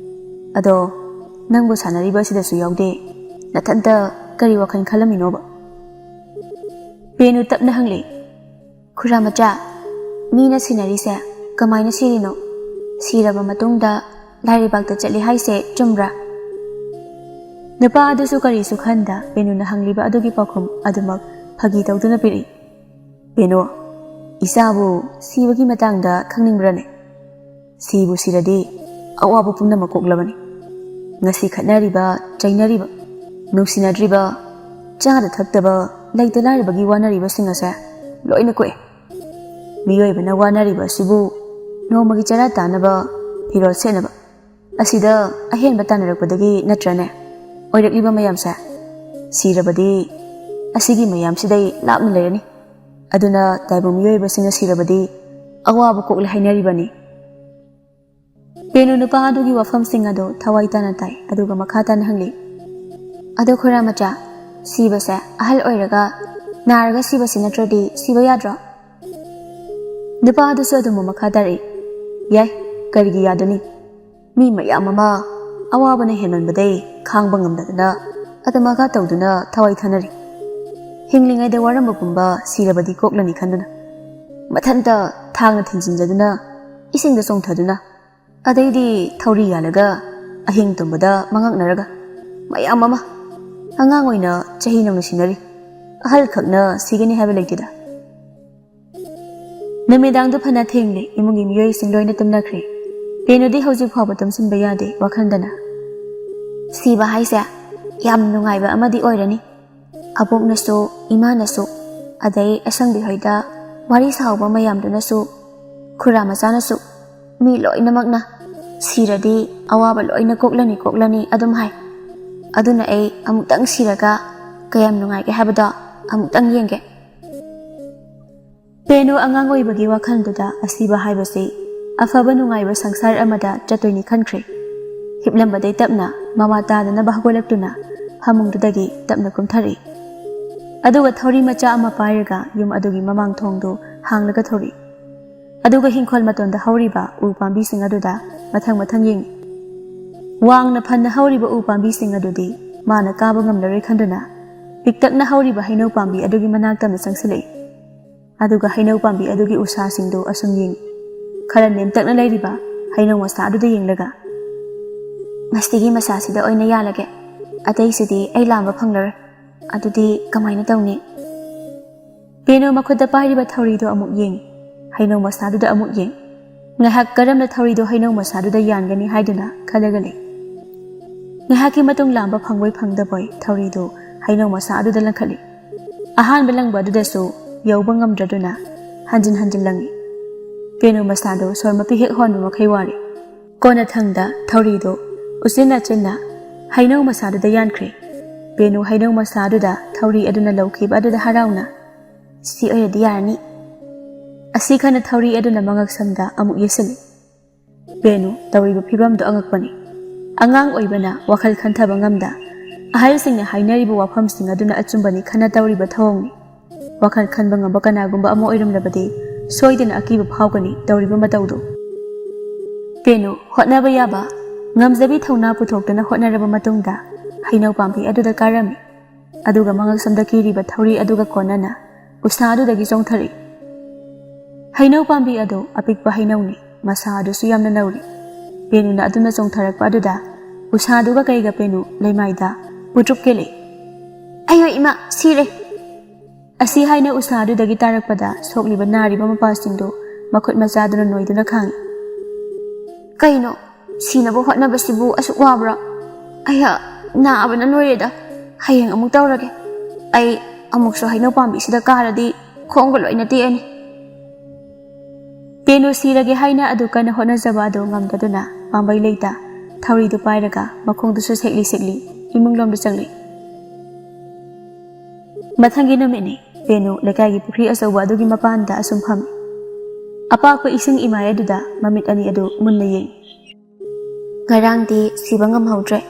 "ꯑꯗꯣ ꯅꯪꯕꯨ ꯁꯥꯟꯅꯔꯤꯕ ꯑꯁꯤꯗꯁꯨ ꯌꯥꯎꯗꯦ, ꯅꯊꯟꯇ ꯀꯔꯤ ꯋꯥꯈꯜ ꯈꯜꯂꯝꯃꯤꯅꯣꯕ?" ꯄꯦꯅꯨ ꯇꯞꯅ ꯍꯪꯂꯛꯏ꯫ "ꯈꯨꯔꯥ ꯃꯆꯥ, ꯃꯤꯅ ꯁꯤꯅꯔꯤꯁꯦ ꯀꯃꯥꯏꯅ ꯁꯤꯔꯤꯅꯣ? ꯁꯤꯔꯕ ꯃꯇꯨꯡꯗ ꯂꯥꯏꯔꯩꯕꯥꯛꯇ ꯆꯠꯂꯤ ꯍꯥꯏꯁꯦ ꯆꯨꯝꯕ꯭ꯔꯥ?" ꯅꯨꯄꯥ ꯑꯗꯨꯁꯨ ꯀꯔꯤꯁꯨ ꯈꯟꯗ ꯄꯦꯅꯨꯅ ꯍꯪꯂꯤꯕ ꯑꯗꯨꯒꯤ ꯄꯥꯎꯈꯨꯝ ꯑꯗꯨꯃꯛ ꯐꯥꯒꯤ ꯇꯧꯗꯨꯅ ꯄꯤꯔꯛꯏ꯫ "ꯄꯦꯅꯨ, ꯏꯆꯥꯕꯨ ꯁꯤꯕꯒꯤ ꯃꯇꯥꯡꯗ ꯈꯪꯅꯤꯡꯕ꯭ꯔꯅꯦ? ꯁꯤꯕꯨ ꯁꯤꯔꯗꯤ ꯑꯋꯥꯕ ꯄꯨꯝꯅꯃꯛ ꯀꯣꯛꯂꯕꯅꯤ꯫" ꯉꯁꯤ ꯈꯠꯅꯔꯤꯕ, ꯆꯩꯅꯔꯤꯕ, ꯅꯨꯡꯁꯤꯅꯗ꯭ꯔꯤꯕ, ꯆꯥꯗ ꯊꯛꯇꯕ, ꯂꯩꯇ ꯂꯥꯏꯔꯕꯒꯤ ꯋꯥꯅꯔꯤꯕꯁꯤꯡ ꯑꯁꯦ ꯂꯣꯏꯅ ꯀꯣꯛꯑꯦ꯫ ꯃꯤꯑꯣꯏꯕꯅ ꯋꯥꯅꯔꯤꯕ ꯑꯁꯤꯕꯨ ꯅꯣꯡꯃꯒꯤ ꯆꯔꯥ ꯇꯥꯅꯕ, ꯐꯤꯔꯣꯜ ꯁꯦꯠꯅꯕ, ꯑꯁꯤꯗ ꯑꯍꯦꯟꯕ ꯇꯥꯟꯅꯔꯛꯄꯗꯒꯤ ꯅꯠꯇ꯭ꯔꯅꯦ ꯑꯣꯏꯔꯛꯂꯤꯕ ꯃꯌꯥꯝꯁꯦ? ꯁꯤꯔꯕꯗꯤ ꯑꯁꯤꯒꯤ ꯃꯌꯥꯝꯁꯤꯗꯩ ꯂꯥꯞꯅ ꯂꯩꯔꯅꯤ꯫ ꯑꯗꯨꯅ ꯇꯥꯏꯕꯪ ꯃꯤꯑꯣꯏꯕꯁꯤꯡꯅ ꯁꯤꯔꯕꯗꯤ ꯑꯋꯥꯕ ꯀꯣꯛꯂꯦ ꯍꯥꯏꯅꯔꯤꯕꯅꯤ꯫ ꯄꯦꯅꯨ ꯅꯨꯄꯥ ꯑꯗꯨꯒꯤ ꯋꯥꯐꯝꯁꯤꯡ ꯑꯗꯨ ꯊꯋꯥꯏ ꯇꯥꯅ ꯇꯥꯏ, ꯑꯗꯨꯒ ꯃꯈꯥ ꯇꯥꯅ ꯍꯪꯂꯤ, "ꯑꯗꯣ ꯈꯨꯔꯥ ꯃꯆꯥ, ꯁꯤꯕꯁꯦ ꯑꯍꯜ ꯑꯣꯏꯔꯒ ꯅꯥꯔꯒ ꯁꯤꯕꯁꯤ ꯅꯠꯇ꯭ꯔꯗꯤ ꯁꯤꯕ ꯌꯥꯗ꯭ꯔꯣ?" ꯅꯨꯄꯥ ꯑꯗꯨꯁꯨ ꯑꯗꯨꯝ ꯃꯈꯥ ꯇꯥꯔꯛꯏ, "ꯌꯥꯏ, ꯀꯔꯤꯒꯤ ꯌꯥꯗꯅꯤ? ꯃꯤ ꯃꯌꯥꯝ ꯑꯃ ꯑꯋꯥꯕꯅ ꯍꯦꯟꯃꯟꯕꯗꯩ ꯈꯥꯡꯕ ꯉꯝꯗꯗꯅ ꯑꯗꯨꯃꯛꯀ ꯇꯧꯗꯨꯅ ꯊꯋꯥꯏ ꯊꯥꯅꯔꯤ꯫ ꯍꯤꯡꯂꯤꯉꯩꯗ ꯋꯥꯔꯝꯕ ꯄꯨꯝꯕ ꯁꯤꯔꯕꯗꯤ ꯀꯣꯛꯂꯅꯤ ꯈꯟꯗꯨꯅ ꯃꯊꯟꯇ ꯊꯥꯡꯅ ꯊꯤꯟꯖꯤꯟꯖꯗꯨꯅ ꯏꯁꯤꯡꯗ ꯆꯣꯡꯊꯗꯨꯅ ꯑꯗꯩꯗꯤ ꯊꯧꯔꯤ ꯌꯥꯜꯂꯒ ꯑꯍꯤꯡ ꯇꯨꯝꯕꯗ ꯃꯉꯛꯅꯔꯒ ꯃꯌꯥꯝ ꯑꯃ ꯑꯉꯥꯡ ꯑꯣꯏꯅ ꯆꯍꯤ ꯅꯧꯅ ꯁꯤꯅꯔꯤ꯫ ꯑꯍꯜꯈꯛꯅ ꯁꯤꯒꯅꯤ ꯍꯥꯏꯕ ꯂꯩꯇꯦꯗ꯫ ꯅꯨꯃꯤꯗꯥꯡꯗꯨ ꯐꯅ ꯊꯦꯡꯂꯦ, ꯏꯃꯨꯡꯒꯤ ꯃꯤꯑꯣꯏꯁꯤꯡ ꯂꯣꯏꯅ ꯇꯨꯝꯅꯈ꯭ꯔꯦ꯫ ꯄꯦꯅꯨꯗꯤ ꯍꯧꯖꯤꯛ ꯐꯥꯎꯕ ꯇꯨꯝꯁꯤꯟꯕ ꯌꯥꯗꯦ ꯋꯥꯈꯜꯗꯅ꯫ ꯁꯤꯕ ꯍꯥꯏꯁꯦ ꯌꯥꯝ ꯅꯨꯡꯉꯥꯏꯕ ꯑꯃꯗꯤ ꯑꯣꯏꯔꯅꯤ꯫ ꯑꯕꯣꯛꯅꯁꯨ, ꯏꯃꯥꯅꯁꯨ, ꯑꯗꯩ ꯑꯁꯪꯕꯤ ꯍꯣꯏꯗ ꯋꯥꯔꯤ ꯁꯥꯍꯧꯕ ꯃꯌꯥꯝꯗꯨꯅꯁꯨ, ꯈꯨꯔꯥ ꯃꯆꯥꯅꯁꯨ, ꯃꯤ ꯂꯣꯏꯅꯃꯛꯅ ꯁꯤꯔꯗꯤ ꯑꯋꯥꯕ ꯂꯣꯏꯅ ꯀꯣꯛꯂꯅꯤ, ꯀꯣꯛꯂꯅꯤ ꯑꯗꯨꯝ ꯍꯥꯏ꯫ ꯑꯗꯨꯅ ꯑꯩ ꯑꯃꯨꯛꯇꯪ ꯁꯤꯔꯒ ꯀꯌꯥꯝ ꯅꯨꯡꯉꯥꯏꯒꯦ ꯍꯥꯏꯕꯗꯣ ꯑꯃꯨꯛꯇꯪ ꯌꯦꯡꯒꯦ꯫ ꯄꯦꯅꯨ ꯑꯉꯥꯡ ꯑꯣꯏꯕꯒꯤ ꯋꯥꯈꯜꯗꯨꯗ ꯑꯁꯤꯕ ꯍꯥꯏꯕꯁꯤ ꯑꯐꯕ ꯅꯨꯡꯉꯥꯏꯕ ꯁꯪꯁꯥꯔ ꯑꯃꯗ ꯆꯠꯇꯣꯏꯅꯤ ꯈꯟꯈ꯭ꯔꯦ꯫ ꯍꯤꯞꯂꯝꯕꯗꯩ ꯇꯞꯅ ꯃꯃꯥ ꯇꯥꯗꯅꯕ ꯍꯧꯒꯠꯂꯛꯇꯨꯅ ꯐꯃꯨꯡꯗꯨꯗꯒꯤ ꯇꯞꯅ ꯀꯨꯝꯊꯔꯛꯏ꯫ ꯑꯗꯨꯒ ꯊꯧꯔꯤ ꯃꯆꯥ ꯑꯃ ꯄꯥꯏꯔꯒ ꯌꯨꯝ ꯑꯗꯨꯒꯤ ꯃꯃꯥꯡ ꯊꯣꯡꯗꯨ ꯍꯥꯡꯂꯒ ꯊꯣꯔꯛꯏ꯫ ꯑꯗꯨꯒ ꯍꯤꯡꯈꯣꯜ ꯃꯇꯣꯟꯗ ꯍꯧꯔꯤꯕ ꯎ ꯄꯥꯝꯕꯤꯁꯤꯡ ꯑꯗꯨꯗ ꯃꯊꯪ ꯃꯊꯪ ꯌꯦꯡꯏ꯫ ꯋꯥꯡꯅ ꯐꯟꯅ ꯍꯧꯔꯤꯕ ꯎ ꯄꯥꯝꯕꯤꯁꯤꯡ ꯑꯗꯨꯗꯤ ꯃꯥꯅ ꯀꯥꯕ ꯉꯝꯂꯔꯣꯏ ꯈꯟꯗꯨꯅ ꯄꯤꯛꯇꯛꯅ ꯍꯧꯔꯤꯕ ꯍꯩꯅꯧ ꯄꯥꯝꯕꯤ ꯑꯗꯨꯒꯤ ꯃꯅꯥꯛꯇ ꯑꯃ ꯆꯪꯁꯤꯜꯂꯛꯏ꯫ ꯑꯗꯨꯒ ꯍꯩꯅꯧ ꯄꯥꯝꯕꯤ ꯑꯗꯨꯒꯤ ꯎꯁꯥꯁꯤꯡꯗꯨ ꯑꯁꯨꯝ ꯌꯦꯡꯏ꯫ ꯈꯔ ꯅꯦꯝꯇꯛꯅ ꯂꯩꯔꯤꯕ ꯍꯩꯅꯧ ꯃꯁꯥ ꯑꯗꯨꯗ ꯌꯦꯡꯂꯒ, "ꯉꯁꯤꯒꯤ ꯃꯁꯥꯁꯤꯗ ꯑꯣꯏꯅ ꯌꯥꯜꯂꯒꯦ, ꯑꯇꯩꯁꯤꯗꯤ ꯑꯩ ꯂꯥꯝꯕ ꯐꯪꯂꯔꯣꯏ꯫ ꯑꯗꯨꯗꯤ ꯀꯃꯥꯏꯅ ꯇꯧꯅꯤ?" ꯄꯦꯅꯨ ꯃꯈꯨꯠꯇ ꯄꯥꯏꯔꯤꯕ ꯊꯧꯔꯤꯗꯨ ꯑꯃꯨꯛ ꯌꯦꯡꯏ, ꯍꯩꯅꯧ ꯃꯁꯥꯗꯨꯗ ꯑꯃꯨꯛ ꯌꯦꯡ꯫ ꯉꯥꯏꯍꯥꯛ ꯀꯔꯝꯅ ꯊꯧꯔꯤꯗꯨ ꯍꯩꯅꯧ ꯃꯁꯥꯗꯨꯗ ꯌꯥꯟꯒꯅꯤ ꯍꯥꯏꯗꯨꯅ ꯈꯜꯂꯒ ꯂꯩ꯫ ꯉꯥꯏꯍꯥꯛꯀꯤ ꯃꯇꯨꯡ ꯂꯥꯝꯕ ꯐꯪꯕꯣꯏ ꯐꯪꯗꯕꯣꯏ ꯊꯧꯔꯤꯗꯨ ꯍꯩꯅꯧ ꯃꯁꯥ ꯑꯗꯨꯗ ꯂꯪꯈꯠꯂꯤ꯫ ꯑꯍꯥꯟꯕ ꯂꯪꯕ ꯑꯗꯨꯗꯁꯨ ꯌꯧꯕ ꯉꯝꯗ꯭ꯔꯗꯨꯅ ꯍꯟꯖꯤꯟ ꯍꯟꯖꯤꯟ ꯂꯪꯉꯤ꯫ ꯄꯦꯅꯨ ꯃꯁꯥꯗꯨ ꯁꯣꯔ ꯃꯄꯤ ꯍꯦꯛ ꯍꯣꯟꯕ ꯃꯈꯩ ꯋꯥꯔꯦ꯫ ꯀꯣꯟꯅꯊꯪꯗ ꯊꯧꯔꯤꯗꯨ ꯎꯆꯤꯟ ꯅꯥꯆꯤꯟꯅ ꯍꯩꯅꯧ ꯃꯁꯥꯗꯨꯗ ꯌꯥꯟꯈ꯭ꯔꯦ꯫ ꯄꯦꯅꯨ ꯍꯩꯅꯧ ꯃꯁꯥꯗꯨꯗ ꯊꯧꯔꯤ ꯑꯗꯨꯅ ꯂꯧꯈꯤꯕ ꯑꯗꯨꯗ ꯍꯔꯥꯎꯅ, "ꯁꯤ ꯑꯣꯏꯔꯗꯤ ꯌꯥꯔꯅꯤ"꯫ ꯑꯁꯤ ꯈꯟꯅ ꯊꯧꯔꯤ ꯑꯗꯨꯅ ꯃꯉꯛꯁꯝꯗ ꯑꯃꯨꯛ ꯌꯦꯠꯁꯤꯜꯂꯤ꯫ ꯄꯦꯅꯨ ꯇꯧꯔꯤꯕ ꯐꯤꯕꯝꯗꯨ ꯑꯉꯛꯄꯅꯤ꯫ ꯑꯉꯥꯡ ꯑꯣꯏꯕꯅ ꯋꯥꯈꯜ ꯈꯟꯊꯕ ꯉꯝꯗ, ꯑꯍꯜꯁꯤꯡꯅ ꯍꯥꯏꯅꯔꯤꯕ ꯋꯥꯐꯝꯁꯤꯡ ꯑꯗꯨꯅ ꯑꯆꯨꯝꯕꯅꯤ ꯈꯟꯅ ꯇꯧꯔꯤꯕ ꯊꯧꯑꯣꯡꯅꯤ꯫ ꯋꯥꯈꯜ ꯈꯟꯕ ꯉꯝꯕ ꯀꯅꯥꯒꯨꯝꯕ ꯑꯃ ꯑꯣꯏꯔꯝꯂꯕꯗꯤ ꯁꯣꯏꯗꯅ ꯑꯀꯤꯕ ꯐꯥꯎꯒꯅꯤ ꯇꯧꯔꯤꯕ ꯃꯇꯧꯗꯨ꯫ ꯄꯦꯅꯨ ꯍꯣꯠꯅꯕ ꯌꯥꯕ, ꯉꯝꯖꯕꯤ ꯊꯧꯅꯥ ꯄꯨꯊꯣꯛꯇꯨꯅ ꯍꯣꯠꯅꯔꯕ ꯃꯇꯨꯡꯗ ꯍꯩꯅꯧ ꯄꯥꯝꯕꯤ ꯑꯗꯨꯗ ꯀꯥꯔꯝꯃꯤ꯫ ꯑꯗꯨꯒ ꯃꯉꯛꯁꯝꯗ ꯀꯤꯔꯤꯕ ꯊꯧꯔꯤ ꯑꯗꯨꯒ ꯀꯣꯟꯅꯅ ꯎꯁꯥ ꯑꯗꯨꯗꯒꯤ ꯆꯣꯡꯊꯔꯛꯏ꯫ ꯍꯩꯅꯧ ꯄꯥꯝꯕꯤ ꯑꯗꯨ ꯑꯄꯤꯛꯄ ꯍꯩꯅꯧꯅꯤ, ꯃꯁꯥ ꯑꯗꯨꯁꯨ ꯌꯥꯝꯅ ꯅꯧꯔꯤ꯫ ꯄꯦꯅꯨꯅ ꯑꯗꯨꯅ ꯆꯣꯡꯊꯔꯛꯄ ꯑꯗꯨꯗ ꯎꯁꯥꯗꯨꯒ ꯀꯩꯒ ꯄꯦꯅꯨ ꯂꯩꯃꯥꯏꯗ ꯄꯨꯇ꯭ꯔꯨꯞ ꯀꯦꯜꯂꯛꯏ꯫ "ꯑꯌꯣ ꯏꯃꯥ, ꯁꯤꯔꯦ!" ꯑꯁꯤ ꯍꯥꯏꯅ ꯎꯁꯥ ꯑꯗꯨꯗꯒꯤ ꯇꯥꯔꯛꯄꯗ ꯁꯣꯛꯂꯤꯕ ꯅꯥꯔꯤꯕ ꯃꯄꯥꯁꯤꯡꯗꯨ ꯃꯈꯨꯠ ꯃꯆꯥꯗꯨꯅ ꯅꯣꯏꯗꯨꯅ ꯈꯥꯡꯉꯤ꯫ "ꯀꯩꯅꯣ, ꯁꯤꯅꯕ ꯍꯣꯠꯅꯕꯁꯤꯕꯨ ꯑꯁꯨꯛ ꯋꯥꯕ꯭ꯔꯥ? ꯑꯩꯍꯥ, ꯅꯥꯕꯅ ꯂꯣꯏꯔꯦꯗ꯫ ꯍꯌꯦꯡ ꯑꯃꯨꯛ ꯇꯧꯔꯒꯦ꯫ ꯑꯩ ꯑꯃꯨꯛꯁꯨ ꯍꯩꯅꯧ ꯄꯥꯝꯕꯤꯁꯤꯗ ꯀꯥꯔꯗꯤ ꯈꯣꯡꯒ ꯂꯣꯏꯅ ꯇꯦꯛꯑꯅꯤ"꯫ ꯄꯦꯅꯨ ꯁꯤꯔꯒꯦ ꯍꯥꯏꯅ ꯑꯗꯨ ꯀꯟꯅ ꯍꯣꯠꯅꯖꯕ ꯑꯗꯨ ꯉꯝꯗꯗꯨꯅ ꯄꯥꯝꯕꯩ ꯂꯩꯇ ꯊꯧꯔꯤꯗꯨ ꯄꯥꯏꯔꯒ ꯃꯈꯣꯡꯗꯨꯁꯨ ꯁꯦꯛꯂꯤ ꯁꯦꯛꯂꯤ ꯏꯃꯨꯡꯂꯣꯝꯗ ꯆꯪꯂꯛꯏ꯫ ꯃꯊꯪꯒꯤ ꯅꯨꯃꯤꯠꯅꯤ꯫ ꯄꯦꯅꯨ ꯂꯩꯀꯥꯏꯒꯤ ꯄꯨꯈ꯭ꯔꯤ ꯑꯆꯧꯕ ꯑꯗꯨꯒꯤ ꯃꯄꯥꯟꯗ ꯑꯁꯨꯝ ꯐꯝꯃꯤ꯫ ꯑꯄꯥꯛꯄ ꯏꯁꯤꯡ ꯏꯃꯥꯏ ꯑꯗꯨꯗ ꯃꯃꯤꯠ ꯑꯅꯤ ꯑꯗꯨ ꯃꯨꯟꯅ ꯌꯦꯡꯏ꯫ "ꯉꯔꯥꯡꯗꯤ ꯁꯤꯕ ꯉꯝꯍꯧꯗ꯭ꯔꯦ꯫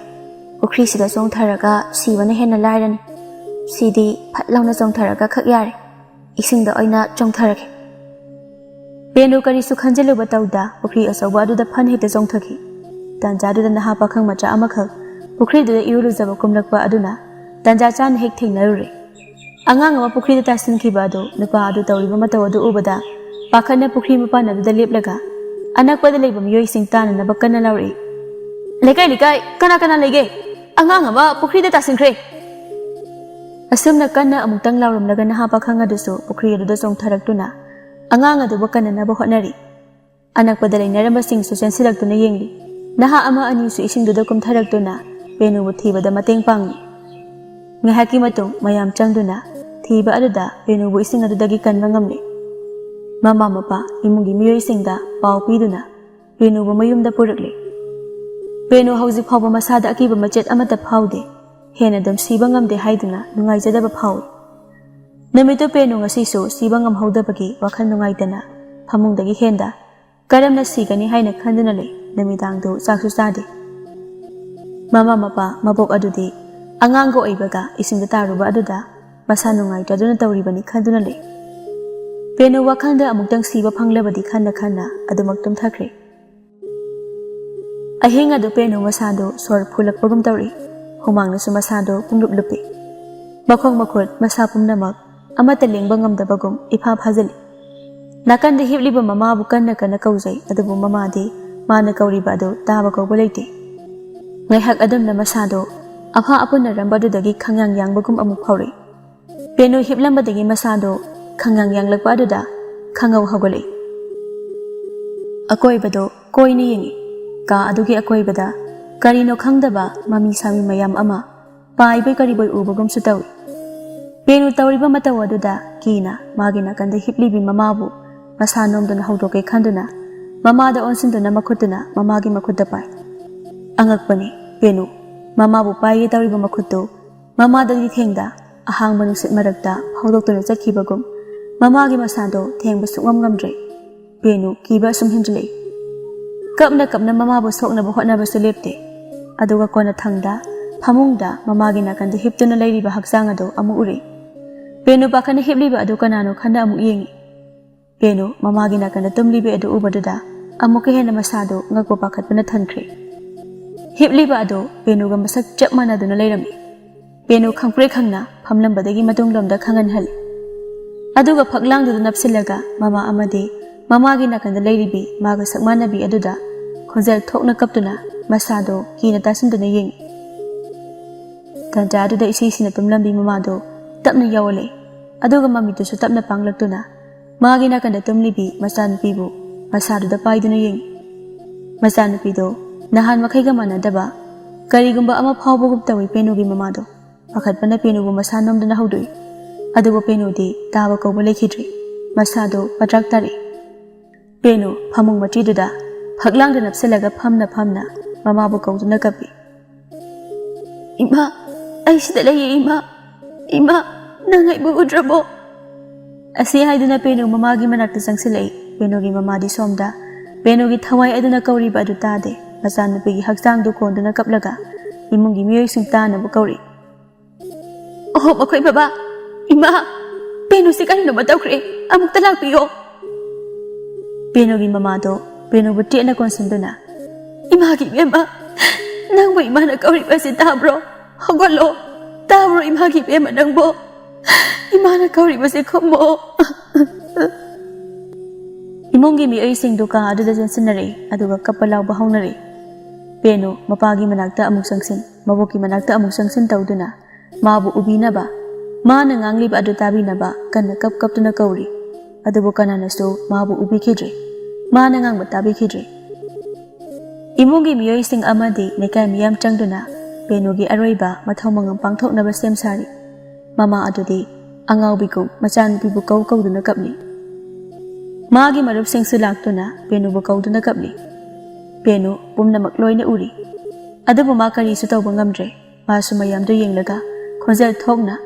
ꯄꯨꯈ꯭ꯔꯤꯁꯤꯗ ꯆꯣꯡꯊꯔꯒ ꯁꯤꯕꯅ ꯍꯦꯟꯅ ꯂꯥꯏꯔꯅꯤ꯫ ꯁꯤꯗꯤ ꯐꯠ ꯂꯥꯎꯅ ꯆꯣꯡꯊꯔꯒ ꯈꯛ ꯌꯥꯔꯦ꯫ ꯏꯁꯤꯡꯗ ꯑꯣꯏꯅ ꯆꯣꯡꯊꯔꯒꯦ"꯫ ꯄꯦꯅꯨ ꯀꯔꯤꯁꯨ ꯈꯟꯖꯤꯜꯂꯨꯕ ꯇꯧꯗ ꯄꯨꯈ꯭ꯔꯤ ꯑꯆꯧꯕ ꯑꯗꯨꯗ ꯐꯟ ꯍꯦꯛꯇ ꯆꯣꯡꯊꯈꯤ꯫ ꯇꯥꯟꯖꯥꯗꯨꯗ ꯅꯍꯥ ꯄꯥꯈꯪ ꯃꯆꯥ ꯑꯃꯈꯛ ꯄꯨꯈ꯭ꯔꯤꯗꯨꯗ ꯏꯔꯨ ꯂꯨꯖꯕ ꯀꯨꯝꯂꯛꯄ ꯑꯗꯨꯅ ꯇꯥꯟꯖꯥ ꯆꯥꯅ ꯍꯦꯛ ꯊꯦꯡꯅꯔꯨꯔꯦ꯫ ꯑꯉꯥꯡ ꯑꯃ ꯄꯨꯈ꯭ꯔꯤꯗ ꯇꯥꯁꯤꯟꯈꯤꯕ ꯑꯗꯨ ꯅꯨꯄꯥ ꯑꯗꯨ ꯇꯧꯔꯤꯕ ꯃꯇꯧ ꯑꯗꯨ ꯎꯕꯗ ꯄꯥꯈꯠꯅ ꯄꯨꯈ꯭ꯔꯤ ꯃꯄꯥꯟ ꯑꯗꯨꯗ ꯂꯦꯞꯂꯒ ꯑꯅꯛꯄꯗ ꯂꯩꯕ ꯃꯤꯑꯣꯏꯁꯤꯡ ꯇꯥꯅꯅꯕ ꯀꯟꯅ ꯂꯥꯎꯔꯛꯏ꯫ "ꯂꯩꯀꯥꯏ, ꯂꯩꯀꯥꯏ, ꯀꯅꯥ ꯀꯅꯥ ꯂꯩꯒꯦ? ꯑꯉꯥꯡ ꯑꯃ ꯄꯨꯈ꯭ꯔꯤꯗ ꯇꯥꯁꯤꯟꯈ꯭ꯔꯦ!" ꯑꯁꯨꯝꯅ ꯀꯟꯅ ꯑꯃꯨꯛꯇꯪ ꯂꯥꯎꯔꯝꯂꯒ ꯅꯍꯥ ꯄꯥꯈꯪ ꯑꯗꯨꯁꯨ ꯄꯨꯈ꯭ꯔꯤ ꯑꯗꯨꯗ ꯆꯣꯡꯊꯔꯛꯇꯨꯅ ꯑꯉꯥꯡ ꯑꯗꯨꯕꯨ ꯀꯟꯅꯅꯕ ꯍꯣꯠꯅꯔꯤ꯫ ꯑꯅꯛꯄꯗ ꯂꯩꯅꯔꯝꯕꯁꯤꯡꯁꯨ ꯆꯦꯟꯁꯤꯜꯂꯛꯇꯨꯅ ꯌꯦꯡꯂꯤ꯫ ꯅꯍꯥ ꯑꯃ ꯑꯅꯤꯁꯨ ꯏꯁꯤꯡꯗꯨꯗ ꯀꯨꯝꯊꯔꯛꯇꯨꯅ ꯄꯦꯅꯨꯕꯨ ꯊꯤꯕꯗ ꯃꯇꯦꯡ ꯄꯥꯡꯉꯤ꯫ ꯉꯥꯏꯍꯥꯛꯀꯤ ꯃꯇꯨꯡ ꯃꯌꯥꯝ ꯆꯪꯗꯨꯅ ꯊꯤꯕ ꯑꯗꯨꯗ ꯄꯦꯅꯨꯕꯨ ꯏꯁꯤꯡ ꯑꯗꯨꯗꯒꯤ ꯀꯟꯕ ꯉꯝꯂꯦ꯫ ꯃꯃꯥ ꯃꯄꯥ, ꯏꯃꯨꯡꯒꯤ ꯃꯤꯑꯣꯏꯁꯤꯡꯗ ꯄꯥꯎ ꯄꯤꯗꯨꯅ ꯄꯦꯅꯨꯕꯨ ꯃꯌꯨꯝꯗ ꯄꯨꯔꯛꯂꯦ꯫ ꯄꯦꯅꯨ ꯍꯧꯖꯤꯛ ꯐꯥꯎꯕ ꯃꯁꯥꯗ ꯑꯀꯤꯕ ꯃꯆꯦꯠ ꯑꯃꯠꯇ ꯐꯥꯎꯗꯦ꯫ ꯍꯦꯟꯅ ꯑꯗꯨꯝ ꯁꯤꯕ ꯉꯝꯗꯦ ꯍꯥꯏꯗꯨꯅ ꯅꯨꯡꯉꯥꯏꯖꯗꯕ ꯐꯥꯎꯏ꯫ ꯅꯨꯃꯤꯠꯇꯨ ꯄꯦꯅꯨ ꯉꯁꯤꯁꯨ ꯁꯤꯕ ꯉꯝꯍꯧꯗꯕꯒꯤ ꯋꯥꯈꯜ ꯅꯨꯡꯉꯥꯏꯇꯅ ꯐꯃꯨꯡꯗꯒꯤ ꯍꯦꯟꯗ ꯀꯔꯝꯅ ꯁꯤꯒꯅꯤ ꯍꯥꯏꯅ ꯈꯟꯗꯨꯅ ꯂꯩ꯫ ꯅꯨꯃꯤꯗꯥꯡꯗꯨ ꯆꯥꯛꯁꯨ ꯆꯥꯗꯦ꯫ ꯃꯃꯥ ꯃꯄꯥ ꯃꯕꯣꯛ ꯑꯗꯨꯗꯤ ꯑꯉꯥꯡꯒ ꯑꯣꯏꯕꯒ ꯏꯁꯤꯡꯗ ꯇꯥꯔꯨꯕ ꯑꯗꯨꯗ ꯃꯁꯥ ꯅꯨꯡꯉꯥꯏꯇꯗꯨꯅ ꯇꯧꯔꯤꯕꯅꯤ ꯈꯟꯗꯨꯅ ꯂꯩ꯫ ꯄꯦꯅꯨ ꯋꯥꯈꯜꯗ ꯑꯃꯨꯛꯇꯪ ꯁꯤꯕ ꯐꯪꯂꯕꯗꯤ ꯈꯟꯅ ꯈꯟꯅ ꯑꯗꯨꯃꯛ ꯇꯨꯝꯊꯈ꯭ꯔꯦ꯫ ꯑꯍꯤꯡ ꯑꯗꯨ ꯄꯦꯅꯨ ꯃꯁꯥꯗꯨ ꯁꯣꯔ ꯐꯨꯜꯂꯛꯄꯒꯨꯝ ꯇꯧꯔꯤ꯫ ꯍꯨꯃꯥꯡꯅꯁꯨ ꯃꯁꯥꯗꯨ ꯄꯨꯡꯂꯨꯞ ꯂꯨꯞꯄꯤ꯫ ꯃꯈꯣꯡ ꯃꯈꯨꯠ ꯃꯁꯥ ꯄꯨꯝꯅꯃꯛ ꯑꯃꯠꯇ ꯂꯦꯡꯕ ꯉꯝꯗꯕꯒꯨꯝ ꯏꯐꯥ ꯐꯥꯖꯤꯜꯂꯤ꯫ ꯅꯥꯀꯟꯗ ꯍꯤꯞꯂꯤꯕ ꯃꯃꯥꯕꯨ ꯀꯟꯅ ꯀꯟꯅ ꯀꯧꯖꯩ, ꯑꯗꯨꯕꯨ ꯃꯃꯥꯗꯤ ꯃꯥꯅ ꯀꯧꯔꯤꯕ ꯑꯗꯨ ꯇꯥꯕ ꯀꯧꯕ ꯂꯩꯇꯦ꯫ ꯉꯥꯏꯍꯥꯛ ꯑꯗꯨꯝꯅ ꯃꯁꯥꯗꯣ ꯑꯐꯥ ꯑꯄꯨꯟꯅꯔꯝꯕ ꯑꯗꯨꯗꯒꯤ ꯈꯪꯌꯥꯡ ꯌꯥꯡꯕꯒꯨꯝ ꯑꯃꯨꯛ ꯐꯥꯎꯔꯛꯏ꯫ ꯄꯦꯅꯨ ꯍꯤꯞꯂꯝꯕꯗꯒꯤ ꯃꯁꯥꯗꯣ ꯈꯪꯌꯥꯡ ꯌꯥꯡꯂꯛꯄ ꯑꯗꯨꯗ ꯈꯪꯍꯧ ꯍꯧꯒꯠꯂꯛꯏ꯫ ꯑꯀꯣꯏꯕꯗꯣ ꯀꯣꯏꯅ ꯌꯦꯡꯉꯤ꯫ ꯀꯥ ꯑꯗꯨꯒꯤ ꯑꯀꯣꯏꯕꯗ ꯀꯔꯤꯅꯣ ꯈꯪꯗꯕ ꯃꯃꯤ ꯁꯥꯃꯤ ꯃꯌꯥꯝ ꯑꯃ ꯄꯥꯏꯕꯣꯏ ꯀꯔꯤꯕꯣꯏ ꯎꯕꯒꯨꯝꯁꯨ ꯇꯧꯏ꯫ ꯄꯦꯅꯨ ꯇꯧꯔꯤꯕ ꯃꯇꯧ ꯑꯗꯨꯗ ꯀꯤꯅ ꯃꯥꯒꯤ ꯅꯥꯀꯟꯗ ꯍꯤꯞꯂꯤꯕꯤ ꯃꯃꯥꯕꯨ ꯃꯁꯥ ꯅꯣꯝꯗꯨꯅ ꯍꯧꯗꯣꯛꯀꯦ ꯈꯟꯗꯨꯅ ꯃꯃꯥꯗ ꯑꯣꯟꯁꯤꯟꯗꯨꯅ ꯃꯈꯨꯠꯇꯨꯅ ꯃꯃꯥꯒꯤ ꯃꯈꯨꯠꯇ ꯄꯥꯏ꯫ ꯑꯉꯛꯄꯅꯤ, ꯄꯦꯅꯨ ꯃꯃꯥꯕꯨ ꯄꯥꯏꯒꯦ ꯇꯧꯔꯤꯕ ꯃꯈꯨꯠꯇꯨ ꯃꯃꯥꯗꯒꯤ ꯊꯦꯡꯗ ꯑꯍꯥꯡꯕ ꯅꯨꯡꯁꯤꯠ ꯃꯔꯛꯇ ꯐꯥꯎꯗꯣꯛꯇꯨꯅ ꯆꯠꯈꯤꯕꯒꯨꯝ ꯃꯃꯥꯒꯤ ꯃꯁꯥꯗꯣ ꯊꯦꯡꯕ ꯁꯨꯡꯉꯝ ꯉꯝꯗ꯭ꯔꯦ꯫ ꯄꯦꯅꯨ ꯀꯤꯕ ꯑꯁꯨꯝ ꯍꯦꯟꯖꯤꯜꯂꯛꯏ꯫ ꯀꯞꯅ ꯀꯞꯅ ꯃꯃꯥꯕꯨ ꯁꯣꯛꯅꯕ ꯍꯣꯠꯅꯕꯁꯨ ꯂꯦꯞꯇꯦ꯫ ꯑꯗꯨꯒ ꯀꯣꯟꯅꯊꯪꯗ ꯐꯃꯨꯡꯗ ꯃꯃꯥꯒꯤ ꯅꯥꯀꯟꯗ ꯍꯤꯞꯇꯨꯅ ꯂꯩꯔꯤꯕ ꯍꯛꯆꯥꯡ ꯑꯗꯨ ꯑꯃꯨꯛ ꯎꯔꯛꯏ꯫ ꯄꯦꯅꯨ ꯄꯥꯈꯠꯅ ꯍꯤꯞꯂꯤꯕ ꯑꯗꯨ ꯀꯅꯥꯅꯣ ꯈꯟꯅ ꯑꯃꯨꯛ ꯌꯦꯡꯉꯤ꯫ ꯄꯦꯅꯨ ꯃꯃꯥꯒꯤ ꯅꯥꯀꯟꯗ ꯇꯨꯝꯂꯤꯕꯤ ꯑꯗꯨ ꯎꯕꯗꯨꯗ ꯑꯃꯨꯛꯀ ꯍꯦꯟꯅ ꯃꯁꯥꯗꯨ ꯉꯛꯄ ꯄꯥꯈꯠꯄꯅ ꯊꯟꯈ꯭ꯔꯦ꯫ ꯍꯤꯞꯂꯤꯕ ꯑꯗꯨ ꯄꯦꯅꯨꯒ ꯃꯁꯛ ꯆꯞ ꯃꯥꯟꯅꯗꯨꯅ ꯂꯩꯔꯝꯃꯤ꯫ ꯄꯦꯅꯨ ꯈꯪꯄ꯭ꯔꯦꯛ ꯈꯪꯅ ꯐꯝꯂꯝꯕꯗꯒꯤ ꯃꯇꯨꯡꯂꯣꯝꯗ ꯈꯪꯍꯟꯍꯜꯂꯤ꯫ ꯑꯗꯨꯒ ꯐꯛꯂꯥꯡꯗꯨꯗ ꯅꯞꯁꯤꯜꯂꯒ ꯃꯃꯥ ꯑꯃꯗꯤ ꯃꯃꯥꯒꯤ ꯅꯥꯀꯟꯗ ꯂꯩꯔꯤꯕꯤ ꯃꯥꯒ ꯁꯛ ꯃꯥꯟꯅꯕꯤ ꯑꯗꯨꯗ ꯈꯣꯟꯖꯦꯜ ꯊꯣꯛꯅ ꯀꯞꯇꯨꯅ ꯃꯁꯥꯗꯣ ꯀꯤꯅ ꯇꯥꯁꯤꯟꯗꯨꯅ ꯌꯦꯡꯉꯤ꯫ ꯇꯟꯖꯥ ꯑꯗꯨꯗ ꯏꯁꯤꯁꯤꯅ ꯇꯨꯝꯂꯝꯕꯤ ꯃꯃꯥꯗꯣ ꯇꯞꯅ ꯌꯥꯎꯍꯜꯂꯦ꯫ ꯑꯗꯨꯒ ꯃꯃꯤꯠꯇꯨꯁꯨ ꯇꯞꯅ ꯄꯥꯡꯂꯛꯇꯨꯅ ꯃꯥꯒꯤ ꯅꯥꯀꯟꯗ ꯇꯨꯝꯂꯤꯕꯤ ꯃꯆꯥꯅꯨꯄꯤꯕꯨ ꯃꯁꯥꯗꯨꯗ ꯄꯥꯏꯗꯨꯅ ꯌꯦꯡꯉꯤ꯫ ꯃꯆꯥꯅꯨꯄꯤꯗꯣ ꯅꯍꯥꯟ ꯃꯈꯩꯒ ꯃꯥꯟꯅꯗꯕ ꯀꯔꯤꯒꯨꯝꯕ ꯑꯃ ꯐꯥꯎꯕꯒꯨꯝ ꯇꯧꯏ ꯄꯦꯅꯨꯒꯤ ꯃꯃꯥꯗꯣ꯫ ꯄꯥꯈꯠꯄꯅ ꯄꯦꯅꯨꯕꯨ ꯃꯁꯥ ꯅꯣꯝꯗꯨꯅ ꯍꯧꯗꯣꯛꯏ꯫ ꯑꯗꯨꯕꯨ ꯄꯦꯅꯨꯗꯤ ꯇꯥꯕ ꯀꯧꯕ ꯂꯩꯈꯤꯗ꯭ꯔꯦ꯫ ꯃꯁꯥꯗꯣ ꯄꯗ꯭ꯔꯥꯛ ꯇꯥꯔꯛꯏ꯫ ꯄꯦꯅꯨ ꯐꯃꯨꯡ ꯃꯇ꯭ꯔꯤꯗꯨꯗ ꯐꯛꯂꯥꯡꯗ ꯅꯞꯁꯤꯜꯂꯒ ꯐꯝꯅ ꯐꯝꯅ ꯃꯃꯥꯕꯨ ꯀꯧꯗꯨꯅ ꯀꯞꯄꯤ꯫ "ꯏꯃꯥ, ꯑꯩ ꯁꯤꯗ ꯂꯩꯌꯦ ꯏꯃꯥ꯫ ꯏꯃꯥ, ꯅꯪ ꯑꯩꯕꯨ ꯎꯗ꯭ꯔꯕꯣ?" ꯑꯁꯤ ꯍꯥꯏꯗꯨꯅ ꯄꯦꯅꯨ ꯃꯃꯥꯒꯤ ꯃꯅꯥꯛꯇ ꯆꯪꯁꯤꯜꯂꯛꯏ꯫ ꯄꯦꯅꯨꯒꯤ ꯃꯃꯥꯗꯤ ꯁꯣꯝꯗ ꯄꯦꯅꯨꯒꯤ ꯊꯋꯥꯏ ꯑꯗꯨꯅ ꯀꯧꯔꯤꯕ ꯑꯗꯨ ꯇꯥꯗꯦ꯫ ꯃꯆꯥꯅꯨꯄꯤꯒꯤ ꯍꯛꯆꯥꯡꯗꯨ ꯀꯣꯟꯗꯨꯅ ꯀꯞꯂꯒ ꯏꯃꯨꯡꯒꯤ ꯃꯤꯑꯣꯏꯁꯤꯡ ꯇꯥꯅꯕ ꯀꯧꯔꯤ꯫ "ꯑꯣꯍꯣ, ꯃꯈꯣꯏ ꯕꯕꯥ, ꯏꯃꯥ, ꯄꯦꯅꯨꯁꯤ ꯀꯔꯤꯅꯣꯃ ꯇꯧꯈ꯭ꯔꯦ, ꯑꯃꯨꯛꯇ ꯂꯥꯛꯄꯤꯌꯣ꯫" ꯄꯦꯅꯨꯒꯤ ꯃꯃꯥꯗꯣ ꯄꯦꯅꯨꯕꯨ ꯇꯦꯠꯅ ꯀꯣꯟꯁꯤꯟꯗꯨꯅ, "ꯏꯃꯥꯒꯤ ꯏꯕꯦꯝꯃ, ꯅꯪꯕꯨ ꯏꯃꯥꯅ ꯀꯧꯔꯤꯕꯁꯤ ꯇꯥꯕ꯭ꯔꯣ? ꯍꯧꯒꯠꯂꯣ, ꯇꯥꯕ꯭ꯔꯣ ꯏꯃꯥꯒꯤ ꯏꯕꯦꯝꯃ ꯅꯪꯕꯨ? ꯏꯃꯥꯅ ꯀꯧꯔꯤꯕꯁꯤ ꯈꯨꯝꯃꯣ꯫" ꯏꯃꯨꯡꯒꯤ ꯃꯤꯑꯣꯏꯁꯤꯡꯗꯨ ꯀꯥ ꯑꯗꯨꯗ ꯆꯦꯟꯁꯤꯟꯅꯔꯛꯏ, ꯑꯗꯨꯒ ꯀꯞꯄ ꯂꯥꯎꯕ ꯍꯧꯅꯔꯛꯏ꯫ ꯄꯦꯅꯨ ꯃꯄꯥꯒꯤ ꯃꯅꯥꯛꯇ ꯑꯃꯨꯛ ꯆꯪꯁꯤꯟ, ꯃꯕꯣꯛꯀꯤ ꯃꯅꯥꯛꯇ ꯑꯃꯨꯛ ꯆꯪꯁꯤꯟ ꯇꯧꯗꯨꯅ ꯃꯥꯕꯨ ꯎꯕꯤꯅꯕ, ꯃꯥꯅ ꯉꯥꯡꯂꯤꯕ ꯑꯗꯨ ꯇꯥꯕꯤꯅꯕ ꯀꯟꯅ ꯀꯞ ꯀꯞꯇꯨꯅ ꯀꯧꯔꯤ꯫ ꯑꯗꯨꯕꯨ ꯀꯅꯥꯅꯁꯨ ꯃꯥꯕꯨ ꯎꯕꯤꯈꯤꯗ꯭ꯔꯦ꯫ ꯃꯥꯅ ꯉꯥꯡꯕ ꯇꯥꯕꯤꯈꯤꯗ꯭ꯔꯦ꯫ ꯏꯃꯨꯡꯒꯤ ꯃꯤꯑꯣꯏꯁꯤꯡ ꯑꯃꯗꯤ ꯂꯩꯀꯥꯏ ꯃꯤꯌꯥꯝ ꯆꯪꯗꯨꯅ ꯄꯦꯅꯨꯒꯤ ꯑꯔꯣꯏꯕ ꯃꯊꯧ ꯃꯉꯝ ꯄꯥꯡꯊꯣꯛꯅꯕ ꯁꯦꯝ ꯁꯥꯔꯤ꯫ ꯃꯃꯥ ꯑꯗꯨꯗꯤ ꯑꯉꯥꯎꯕꯤꯒꯨꯝ ꯃꯆꯥꯅꯨꯄꯤꯕꯨ ꯀꯧ ꯀꯧꯗꯨꯅ ꯀꯞꯂꯤ꯫ ꯃꯥꯒꯤ ꯃꯔꯨꯞꯁꯤꯡꯁꯨ ꯂꯥꯛꯇꯨꯅ ꯄꯦꯅꯨꯕꯨ ꯀꯧꯗꯨꯅ ꯀꯞꯂꯤ꯫ ꯄꯦꯅꯨ ꯄꯨꯝꯅꯃꯛ ꯂꯣꯏꯅ ꯎꯔꯤ꯫ ꯑꯗꯨꯕꯨ ꯃꯥ ꯀꯔꯤꯁꯨ ꯇꯧꯕ ꯉꯝꯗ꯭ꯔꯦ꯫ ꯃꯥꯁꯨ ꯃꯌꯥꯝꯗꯨ ꯌꯦꯡꯂꯒ ꯈꯣꯟꯖꯦꯜ ꯊꯣꯛꯅ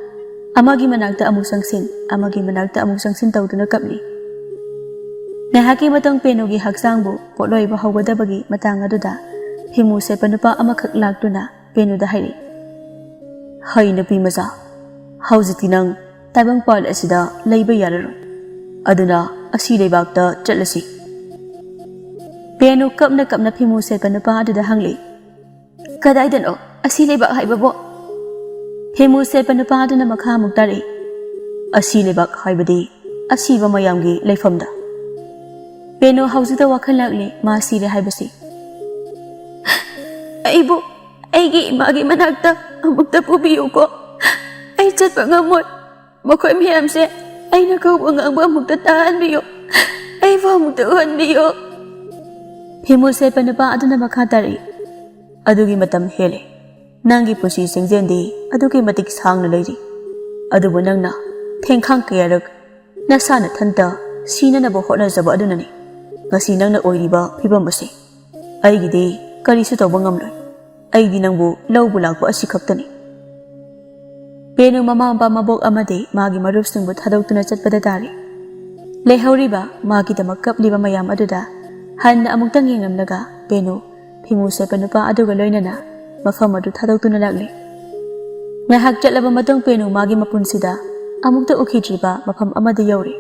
ꯑꯃꯒꯤ ꯃꯅꯥꯛꯇ ꯑꯃꯨꯛ ꯆꯪꯁꯤꯟ, ꯑꯃꯒꯤ ꯃꯅꯥꯛꯇ ꯑꯃꯨꯛ ꯆꯪꯁꯤꯟ ꯇꯧꯗꯨꯅ ꯀꯞꯂꯤ꯫ ꯉꯥꯏꯍꯥꯛꯀꯤ ꯃꯇꯨꯡ ꯄꯦꯅꯨꯒꯤ ꯍꯛꯆꯥꯡꯕꯨ ꯄꯣꯠꯂꯣꯏꯕ ꯍꯧꯒꯗꯕꯒꯤ ꯃꯇꯥꯡ ꯑꯗꯨꯗ ꯐꯤꯃꯨ ꯁꯦꯠꯄ ꯅꯨꯄꯥ ꯑꯃꯈꯛ ꯂꯥꯛꯇꯨꯅ ꯄꯦꯅꯨꯗ ꯍꯥꯏꯔꯤ, "ꯍꯩ ꯅꯨꯄꯤ ꯃꯆꯥ, ꯍꯧꯖꯤꯛꯇꯤ ꯅꯪ ꯇꯥꯏꯕꯪꯄꯥꯜ ꯑꯁꯤꯗ ꯂꯩꯕ ꯌꯥꯔꯔꯣꯏ꯫ ꯑꯗꯨꯅ ꯑꯁꯤ ꯂꯩꯕꯥꯛꯇ ꯆꯠꯂꯁꯤ꯫" ꯄꯦꯅꯨ ꯀꯞꯅ ꯀꯞꯅ ꯐꯤꯃꯨ ꯁꯦꯠꯄ ꯅꯨꯄꯥ ꯑꯗꯨꯗ ꯍꯪꯂꯤ, "ꯀꯗꯥꯏꯗꯅꯣ ꯑꯁꯤ ꯂꯩꯕꯥꯛ ꯍꯥꯏꯕꯕꯨ?" ꯐꯤꯃꯨ ꯁꯦꯠꯄ ꯅꯨꯄꯥ ꯑꯗꯨꯅ ꯃꯈꯥ ꯑꯃꯨꯛ ꯇꯥꯔꯛꯏ, "ꯑꯁꯤ ꯂꯩꯕꯥꯛ ꯍꯥꯏꯕꯗꯤ ꯑꯁꯤꯕ ꯃꯌꯥꯝꯒꯤ ꯂꯩꯐꯝꯗ꯫" ꯄꯦꯅꯨ ꯍꯧꯖꯤꯛꯇ ꯋꯥꯈꯜ ꯂꯥꯛꯂꯤ, ꯃꯥ ꯁꯤꯔꯦ ꯍꯥꯏꯕꯁꯤ꯫ "ꯑꯩꯕꯨ ꯑꯩꯒꯤ ꯏꯃꯥꯒꯤ ꯃꯅꯥꯛꯇ ꯑꯃꯨꯛꯇ ꯄꯨꯕꯤꯌꯨꯀꯣ꯫ ꯑꯩ ꯆꯠꯄ ꯉꯝꯃꯣꯏ꯫ ꯃꯈꯣꯏ ꯃꯌꯥꯝꯁꯦ ꯑꯩꯅ ꯀꯧꯕ ꯉꯥꯡꯕ ꯑꯃꯨꯛꯇ ꯇꯥꯍꯟꯕꯤꯌꯨ꯫ ꯑꯩꯕꯨ ꯑꯃꯨꯛꯇ ꯎꯍꯟꯕꯤꯌꯨ꯫" ꯐꯤꯃꯨ ꯁꯦꯠꯄ ꯅꯨꯄꯥ ꯑꯗꯨꯅ ꯃꯈꯥ ꯇꯥꯔꯛꯏ, ꯑꯗꯨꯒꯤ ꯃꯇꯝ ꯍꯦꯜꯂꯦ꯫ ꯅꯪꯒꯤ ꯄꯨꯟꯁꯤ ꯆꯤꯡꯖꯦꯜꯗꯤ ꯑꯗꯨꯛꯀꯤ ꯃꯇꯤꯛ ꯁꯥꯡꯅ ꯂꯩꯔꯤ꯫ ꯑꯗꯨꯕꯨ ꯅꯪꯅ ꯊꯦꯡꯈꯥꯡ ꯀꯌꯥꯔꯛ ꯅꯁꯥ ꯅꯊꯟꯇ ꯁꯤꯅꯅꯕ ꯍꯣꯠꯅꯖꯕ ꯑꯗꯨꯅꯅꯤ ꯉꯁꯤ ꯅꯪꯅ ꯑꯣꯏꯔꯤꯕ ꯐꯤꯕꯝ ꯑꯁꯤ꯫ ꯑꯩꯒꯤꯗꯤ ꯀꯔꯤꯁꯨ ꯇꯧꯕ ꯉꯝꯂꯣꯏ꯫ ꯑꯩꯗꯤ ꯅꯪꯕꯨ ꯂꯧꯕ ꯂꯥꯛꯄ ꯑꯁꯤ ꯈꯛꯇꯅꯤ꯫ ꯄꯦꯅꯨ ꯃꯃꯥ ꯃꯄꯥ ꯃꯕꯣꯛ ꯑꯃꯗꯤ ꯃꯥꯒꯤ ꯃꯔꯨꯞꯁꯤꯡꯕꯨ ꯊꯥꯗꯣꯛꯇꯨꯅ ꯆꯠꯄꯗ ꯇꯥꯔꯦ꯫ ꯂꯩꯍꯧꯔꯤꯕ ꯃꯥꯒꯤꯗꯃꯛ ꯀꯞꯂꯤꯕ ꯃꯌꯥꯝ ꯑꯗꯨꯗ ꯍꯟꯅ ꯑꯃꯨꯛꯇꯪ ꯌꯦꯡꯂꯝꯂꯒ ꯄꯦꯅꯨ ꯐꯤꯃꯨ ꯁꯦꯠꯄ ꯅꯨꯄꯥ ꯑꯗꯨꯒ ꯂꯣꯏꯅꯅ ꯃꯐꯝ ꯑꯗꯨ ꯊꯥꯗꯣꯛꯇꯨꯅ ꯂꯥꯛꯂꯦ꯫ ꯉꯥꯏꯍꯥꯛ ꯆꯠꯂꯕ ꯃꯇꯨꯡ ꯄꯦꯅꯨ ꯃꯥꯒꯤ ꯃꯄꯨꯟꯁꯤꯗ ꯑꯃꯨꯛꯇ ꯎꯈꯤꯗ꯭ꯔꯤꯕ ꯃꯐꯝ ꯑꯃꯗ ꯌꯧꯔꯦ꯫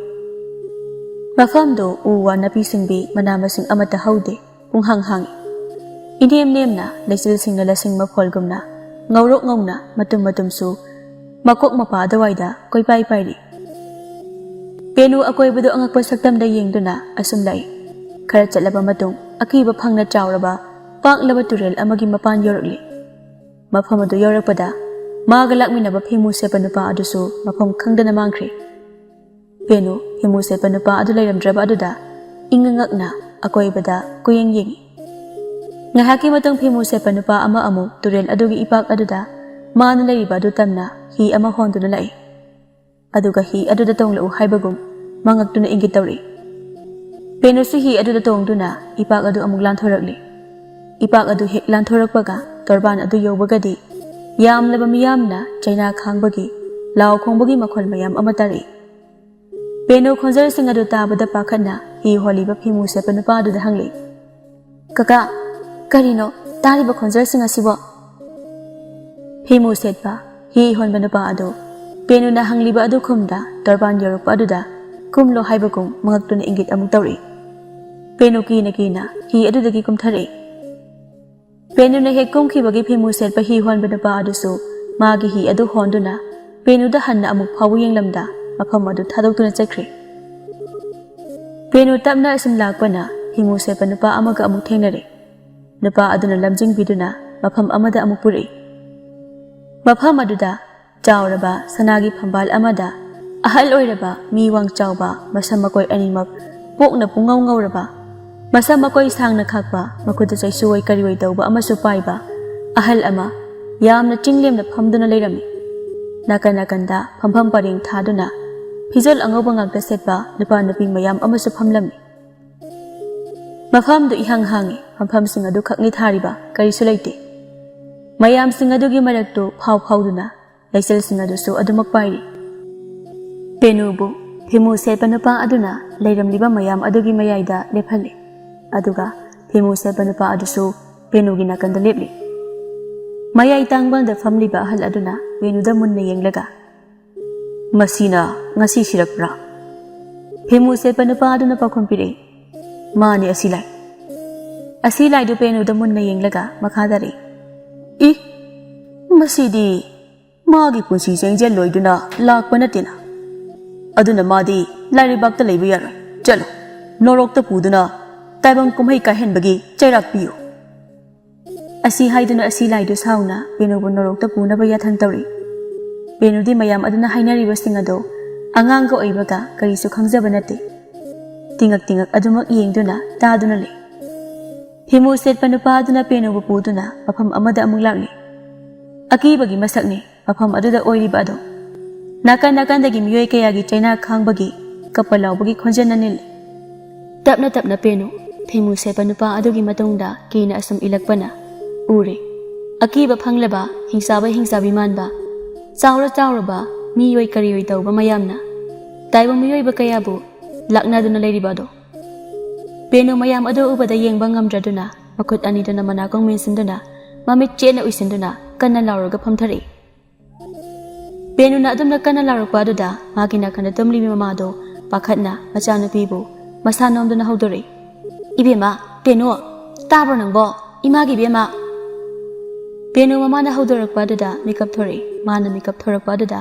ꯃꯐꯝꯗꯨ ꯎ ꯋꯥ ꯅꯥꯄꯤ ꯁꯤꯡꯕꯤ ꯃꯅꯥ ꯃꯁꯤꯡ ꯑꯃꯠꯇ ꯍꯧꯗꯦ꯫ ꯄꯨꯡꯍꯥꯡ ꯍꯥꯡꯏ꯫ ꯏꯅꯦꯝ ꯅꯦꯝꯅ ꯂꯩꯆꯤꯜꯁꯤꯡꯅ ꯂꯁꯤꯡ ꯃꯈꯣꯜꯒꯨꯝꯅ ꯉꯧꯔꯣꯛ ꯉꯧꯅ ꯃꯇꯨꯝ ꯃꯇꯨꯝꯁꯨ ꯃꯀꯣꯛ ꯃꯄꯥ ꯑꯗꯨꯋꯥꯏꯗ ꯀꯣꯏꯄꯥꯏ ꯄꯥꯏꯔꯤ꯫ ꯄꯦꯅꯨ ꯑꯀꯣꯏꯕꯗꯨ ꯑꯉꯛꯄ ꯁꯛꯇꯝꯗ ꯌꯦꯡꯗꯨꯅ ꯑꯁꯨꯝ ꯂꯥꯛꯏ꯫ ꯈꯔ ꯆꯠꯂꯕ ꯃꯇꯨꯡ ꯑꯀꯤꯕ ꯐꯪꯅ ꯆꯥꯎꯔꯕ ꯄꯥꯛꯂꯕ ꯇꯨꯔꯦꯜ ꯑꯃꯒꯤ ꯃꯄꯥꯟ ꯌꯧꯔꯛꯂꯤ꯫ ꯃꯐꯝ ꯑꯗꯨ ꯌꯧꯔꯛꯄꯗ ꯃꯥꯒ ꯂꯥꯛꯃꯤꯟꯅꯕ ꯐꯤꯃꯨ ꯁꯦꯠꯄ ꯅꯨꯄꯥ ꯑꯗꯨꯁꯨ ꯃꯐꯝ ꯈꯪꯗꯅ ꯃꯥꯡꯈ꯭ꯔꯦ꯫ ꯄꯦꯅꯨ ꯐꯤꯃꯨ ꯁꯦꯠꯄ ꯅꯨꯄꯥ ꯑꯗꯨ ꯂꯩꯔꯝꯗ꯭ꯔꯕ ꯑꯗꯨꯗ ꯏꯪꯉ ꯉꯛꯅ ꯑꯀꯣꯏꯕꯗ ꯀꯨꯌꯦꯡ ꯌꯦꯡꯉꯤ꯫ ꯉꯥꯏꯍꯥꯛꯀꯤ ꯃꯇꯨꯡ ꯐꯤꯃꯨ ꯁꯦꯠꯄ ꯅꯨꯄꯥ ꯑꯃ ꯑꯃꯨꯛ ꯇꯨꯔꯦꯜ ꯑꯗꯨꯒꯤ ꯏꯄꯥꯛ ꯑꯗꯨꯗ ꯃꯥꯅ ꯂꯩꯔꯤꯕ ꯑꯗꯨ ꯇꯝꯅ ꯍꯤ ꯑꯃ ꯍꯣꯟꯗꯨꯅ ꯂꯥꯛꯏ꯫ ꯑꯗꯨꯒ ꯍꯤ ꯑꯗꯨꯗ ꯇꯣꯡꯂꯛꯎ ꯍꯥꯏꯕꯒꯨꯝ ꯃꯉꯛꯇꯨꯅ ꯏꯪꯒꯤꯠ ꯇꯧꯔꯤ꯫ ꯄꯦꯅꯨꯁꯨ ꯍꯤ ꯑꯗꯨꯗ ꯇꯣꯡꯗꯨꯅ ꯏꯄꯥꯛ ꯑꯗꯨ ꯑꯃꯨꯛ ꯂꯥꯟꯊꯣꯔꯛꯂꯤ꯫ ꯏꯄꯥꯛ ꯑꯗꯨ ꯍꯦꯛ ꯂꯥꯟꯊꯣꯔꯛꯄꯒ ꯇꯣꯔꯕꯥꯟ ꯑꯗꯨ ꯌꯧꯕꯒꯗꯤ ꯌꯥꯝꯂꯕ ꯃꯤꯌꯥꯝꯅ ꯆꯩꯅꯥ ꯈꯥꯡꯕꯒꯤ ꯂꯥꯎ ꯈꯣꯡꯕꯒꯤ ꯃꯈꯣꯜ ꯃꯌꯥꯝ ꯑꯃ ꯇꯥꯔꯛꯏ꯫ ꯄꯦꯅꯨ ꯈꯣꯟꯖꯦꯜꯁꯤꯡ ꯑꯗꯨ ꯇꯥꯕꯗ ꯄꯥꯈꯠꯅ ꯍꯤ ꯍꯣꯜꯂꯤꯕ ꯐꯤꯃꯨ ꯁꯦꯠꯄ ꯅꯨꯄꯥ ꯑꯗꯨꯗ ꯍꯪꯂꯤ, "ꯀꯀꯥ, ꯀꯔꯤꯅꯣ ꯇꯥꯔꯤꯕ ꯈꯣꯟꯖꯦꯜꯁꯤꯡ ꯑꯁꯤꯕꯣ?" ꯐꯤꯃꯨ ꯁꯦꯠꯄ ꯍꯤ ꯍꯣꯟꯕ ꯅꯨꯄꯥ ꯑꯗꯨ ꯄꯦꯅꯨꯅ ꯍꯪꯂꯤꯕ ꯑꯗꯨ ꯈꯨꯝꯗ ꯇꯣꯔꯕꯥꯟ ꯌꯧꯔꯛꯄ ꯑꯗꯨꯗ ꯀꯨꯝꯂꯣ ꯍꯥꯏꯕꯒꯨꯝ ꯃꯉꯛꯇꯨꯅ ꯏꯪꯒꯤꯠ ꯑꯃꯨꯛ ꯇꯧꯔꯛꯏ꯫ ꯄꯦꯅꯨ ꯀꯤꯅ ꯀꯤꯅ ꯍꯤ ꯑꯗꯨꯗꯒꯤ ꯀꯨꯝꯊꯔꯛꯏ꯫ ꯄꯦꯅꯨꯅ ꯍꯦꯛ ꯀꯨꯝꯈꯤꯕꯒꯤ ꯐꯤꯃꯨ ꯁꯦꯠꯄ ꯍꯤ ꯍꯣꯟꯕ ꯅꯨꯄꯥ ꯑꯗꯨꯁꯨ ꯃꯥꯒꯤ ꯍꯤ ꯑꯗꯨ ꯍꯣꯟꯗꯨꯅ ꯄꯦꯅꯨꯗ ꯍꯟꯅ ꯑꯃꯨꯛ ꯐꯥꯎꯕ ꯌꯦꯡꯂꯝꯗ ꯃꯐꯝ ꯑꯗꯨ ꯊꯥꯗꯣꯛꯇꯨꯅ ꯆꯠꯈ꯭ꯔꯦ꯫ ꯄꯦꯅꯨ ꯇꯞꯅ ꯑꯁꯨꯝ ꯂꯥꯛꯄꯅ ꯐꯤꯃꯨ ꯁꯦꯠꯄ ꯅꯨꯄꯥ ꯑꯃꯒ ꯑꯃꯨꯛ ꯊꯦꯡꯅꯔꯦ꯫ ꯅꯨꯄꯥ ꯑꯗꯨꯅ ꯂꯝꯖꯤꯡꯕꯤꯗꯨꯅ ꯃꯐꯝ ꯑꯃꯗ ꯑꯃꯨꯛ ꯄꯨꯔꯛꯏ꯫ ꯃꯐꯝ ꯑꯗꯨꯗ ꯆꯥꯎꯔꯕ ꯁꯅꯥꯒꯤ ꯐꯝꯕꯥꯜ ꯑꯃꯗ ꯑꯍꯜ ꯑꯣꯏꯔꯕ ꯃꯤ ꯋꯥꯡ ꯆꯥꯎꯕ ꯃꯁꯝ ꯃꯀꯣꯏ ꯑꯅꯤꯃꯛ ꯄꯣꯛꯅ ꯄꯨꯡꯉꯧ ꯉꯧꯔꯕ ꯃꯁꯝ ꯃꯀꯣꯏ ꯁꯥꯡꯅ ꯈꯥꯛꯄ, ꯃꯈꯨꯠꯇ ꯆꯩꯁꯨ ꯑꯣꯏ ꯀꯔꯤ ꯑꯣꯏ ꯇꯧꯕ ꯑꯃꯁꯨ ꯄꯥꯏꯕ ꯑꯍꯜ ꯑꯃ ꯌꯥꯝꯅ ꯆꯤꯡꯂꯦꯝꯅ ꯐꯝꯗꯨꯅ ꯂꯩꯔꯝꯃꯤ꯫ ꯅꯥꯀꯟ ꯅꯥꯀꯟꯗ ꯐꯝꯐꯝ ꯄꯔꯦꯡ ꯊꯥꯗꯨꯅ ꯐꯤꯖꯣꯜ ꯑꯉꯧꯕ ꯉꯥꯛꯇ ꯁꯦꯠꯄ ꯅꯨꯄꯥ ꯅꯨꯄꯤ ꯃꯌꯥꯝ ꯑꯃꯁꯨ ꯐꯝꯂꯝꯃꯤ꯫ ꯃꯐꯝꯗꯨ ꯏꯍꯥꯡ ꯍꯥꯡꯏ꯫ ꯐꯝꯐꯝꯁꯤꯡ ꯑꯗꯨ ꯈꯛꯅꯤ ꯊꯥꯔꯤꯕ, ꯀꯔꯤꯁꯨ ꯂꯩꯇꯦ꯫ ꯃꯌꯥꯝꯁꯤꯡ ꯑꯗꯨꯒꯤ ꯃꯔꯛꯇꯨ ꯐꯥꯎ ꯐꯥꯎꯗꯨꯅ ꯂꯩꯆꯤꯜꯁꯤꯡ ꯑꯗꯨꯁꯨ ꯑꯗꯨꯃꯛ ꯄꯥꯏꯔꯤ꯫ ꯄꯦꯅꯨꯕꯨ ꯐꯤꯃꯨ ꯁꯦꯠꯄ ꯅꯨꯄꯥ ꯑꯗꯨꯅ ꯂꯩꯔꯝꯂꯤꯕ ꯃꯌꯥꯝ ꯑꯗꯨꯒꯤ ꯃꯌꯥꯏꯗ ꯂꯦꯞꯍꯜꯂꯤ꯫ ꯑꯗꯨꯒ ꯐꯤꯃꯨ ꯁꯦꯠꯄ ꯅꯨꯄꯥ ꯑꯗꯨꯁꯨ ꯄꯦꯅꯨꯒꯤ ꯅꯥꯀꯟꯗ ꯂꯦꯞꯂꯤ꯫ ꯃꯌꯥꯏ ꯇꯥꯡꯕꯜꯗ ꯐꯝꯂꯤꯕ ꯑꯍꯜ ꯑꯗꯨꯅ ꯄꯦꯅꯨꯗ ꯃꯨꯟꯅ ꯌꯦꯡꯂꯒ, "ꯃꯁꯤꯅ ꯉꯁꯤ ꯁꯤꯔꯛꯄ꯭ꯔꯥ?" ꯐꯤꯃꯨ ꯁꯦꯠꯄ ꯅꯨꯄꯥ ꯑꯗꯨꯅ ꯄꯥꯎꯈꯨꯝ ꯄꯤꯔꯛꯏ, "ꯃꯥꯅꯤ, ꯑꯁꯤ ꯂꯥꯏ꯫" ꯑꯁꯤ ꯂꯥꯏꯗꯨ ꯄꯦꯅꯨꯗ ꯃꯨꯟꯅ ꯌꯦꯡꯂꯒ ꯃꯈꯥ ꯇꯥꯔꯛꯏ, "ꯏ, ꯃꯁꯤꯗꯤ ꯃꯥꯒꯤ ꯄꯨꯟꯁꯤ ꯆꯦꯡꯖꯦꯜ ꯂꯣꯏꯗꯨꯅ ꯂꯥꯛꯄ ꯅꯠꯇꯦꯅ꯫ ꯑꯗꯨꯅ ꯃꯥꯗꯤ ꯂꯥꯏꯔꯩꯕꯥꯛꯇ ꯂꯩꯕ ꯌꯥꯔꯣꯏ꯫ ꯆꯠꯂꯣ, ꯅꯣꯔꯣꯛꯇ ꯄꯨꯗꯨꯅ ꯇꯥꯏꯕꯪ ꯀꯨꯝꯍꯩ ꯀꯥꯏꯍꯟꯕꯒꯤ ꯆꯩꯔꯥꯛ ꯄꯤꯌꯨ꯫" ꯑꯁꯤ ꯍꯥꯏꯗꯨꯅ ꯑꯁꯤ ꯂꯥꯏꯗꯨ ꯁꯥꯎꯅ ꯄꯦꯅꯨꯕꯨ ꯅꯣꯔꯣꯛꯇ ꯄꯨꯅꯕ ꯌꯥꯊꯪ ꯇꯧꯔꯤ꯫ ꯄꯦꯅꯨꯗꯤ ꯃꯌꯥꯝ ꯑꯗꯨꯅ ꯍꯥꯏꯅꯔꯤꯕꯁꯤꯡ ꯑꯗꯨ ꯑꯉꯥꯡꯒ ꯑꯣꯏꯕꯒ ꯀꯔꯤꯁꯨ ꯈꯪꯖꯕ ꯅꯠꯇꯦ꯫ ꯇꯤꯉꯛ ꯇꯤꯉꯛ ꯑꯗꯨꯃꯛ ꯌꯦꯡꯗꯨꯅ ꯇꯥꯗꯨꯅ ꯂꯩ꯫ ꯐꯤꯃꯨ ꯁꯦꯠꯄ ꯅꯨꯄꯥ ꯑꯗꯨꯅ ꯄꯦꯅꯨꯕꯨ ꯄꯨꯗꯨꯅ ꯃꯐꯝ ꯑꯃꯗ ꯑꯃꯨꯛ ꯂꯥꯛꯂꯤ꯫ ꯑꯀꯤꯕꯒꯤ ꯃꯁꯛꯅꯤ ꯃꯐꯝ ꯑꯗꯨꯗ ꯑꯣꯏꯔꯤꯕ ꯑꯗꯨ꯫ ꯅꯥꯀꯟ ꯅꯥꯀꯟꯗꯒꯤ ꯃꯤꯑꯣꯏ ꯀꯌꯥꯒꯤ ꯆꯩꯅꯥ ꯈꯥꯡꯕꯒꯤ, ꯀꯞꯄ ꯂꯥꯎꯕꯒꯤ ꯈꯣꯟꯖꯦꯜꯅ ꯅꯤꯜꯂꯤ꯫ ꯇꯞꯅ ꯇꯞꯅ ꯄꯦꯅꯨ, ꯐꯤꯃꯨ ꯁꯦꯠꯄ ꯅꯨꯄꯥ ꯑꯗꯨꯒꯤ ꯃꯇꯨꯡꯗ ꯀꯤꯅ ꯑꯁꯨꯝ ꯏꯜꯂꯛꯄꯅ ꯎꯔꯦ꯫ ꯑꯀꯤꯕ ꯐꯪꯂꯕ, ꯍꯤꯡꯆꯥꯕ ꯍꯤꯡꯆꯥꯕꯤ ꯃꯥꯟꯕ, ꯆꯥꯎꯔ ꯆꯥꯎꯔꯕ, ꯃꯤꯑꯣꯏ ꯀꯔꯤꯑꯣꯏ ꯇꯧꯕ ꯃꯌꯥꯝꯅ ꯇꯥꯏꯕꯪ ꯃꯤꯑꯣꯏꯕ ꯀꯌꯥꯕꯨ ꯂꯥꯛꯅꯗꯨꯅ ꯂꯩꯔꯤꯕ ꯑꯗꯣ꯫ ꯄꯦꯅꯨ ꯃꯌꯥꯝ ꯑꯗꯨ ꯎꯕꯗ ꯌꯦꯡꯕ ꯉꯝꯗ꯭ꯔꯗꯨꯅ ꯃꯈꯨꯠ ꯑꯅꯤꯗꯨꯅ ꯃꯅꯥꯀꯣꯡ ꯃꯦꯟꯁꯤꯟꯗꯨꯅ ꯃꯃꯤꯠ ꯆꯦꯠꯅ ꯎꯏꯁꯤꯟꯗꯨꯅ ꯀꯟꯅ ꯂꯥꯎꯔꯒ ꯐꯝꯊꯔꯛꯏ꯫ ꯄꯦꯅꯨꯅ ꯑꯗꯨꯝꯅ ꯀꯟꯅ ꯂꯥꯎꯔꯛꯄ ꯑꯗꯨꯗ ꯃꯥꯒꯤ ꯅꯥꯀꯟꯗ ꯇꯨꯝꯂꯤꯕꯤ ꯃꯃꯥꯗꯣ ꯄꯥꯈꯠꯅ ꯃꯆꯥꯅꯨꯄꯤꯕꯨ ꯃꯁꯥ ꯅꯣꯝꯗꯨꯅ ꯍꯧꯗꯣꯔꯛꯏ꯫ "ꯏꯕꯦꯝꯃ, ꯄꯦꯅꯨ, ꯇꯥꯕ꯭ꯔꯣ ꯅꯪꯕꯣ? ꯏꯃꯥꯒꯤ ꯏꯕꯦꯝꯃ!" ꯄꯦꯅꯨ ꯃꯃꯥꯅ ꯍꯧꯗꯣꯔꯛꯄ ꯑꯗꯨꯗ ꯃꯤꯀꯞ ꯊꯣꯔꯛꯏ꯫ ꯃꯥꯅ ꯃꯤꯀꯞ ꯊꯣꯔꯛꯄ ꯑꯗꯨꯗ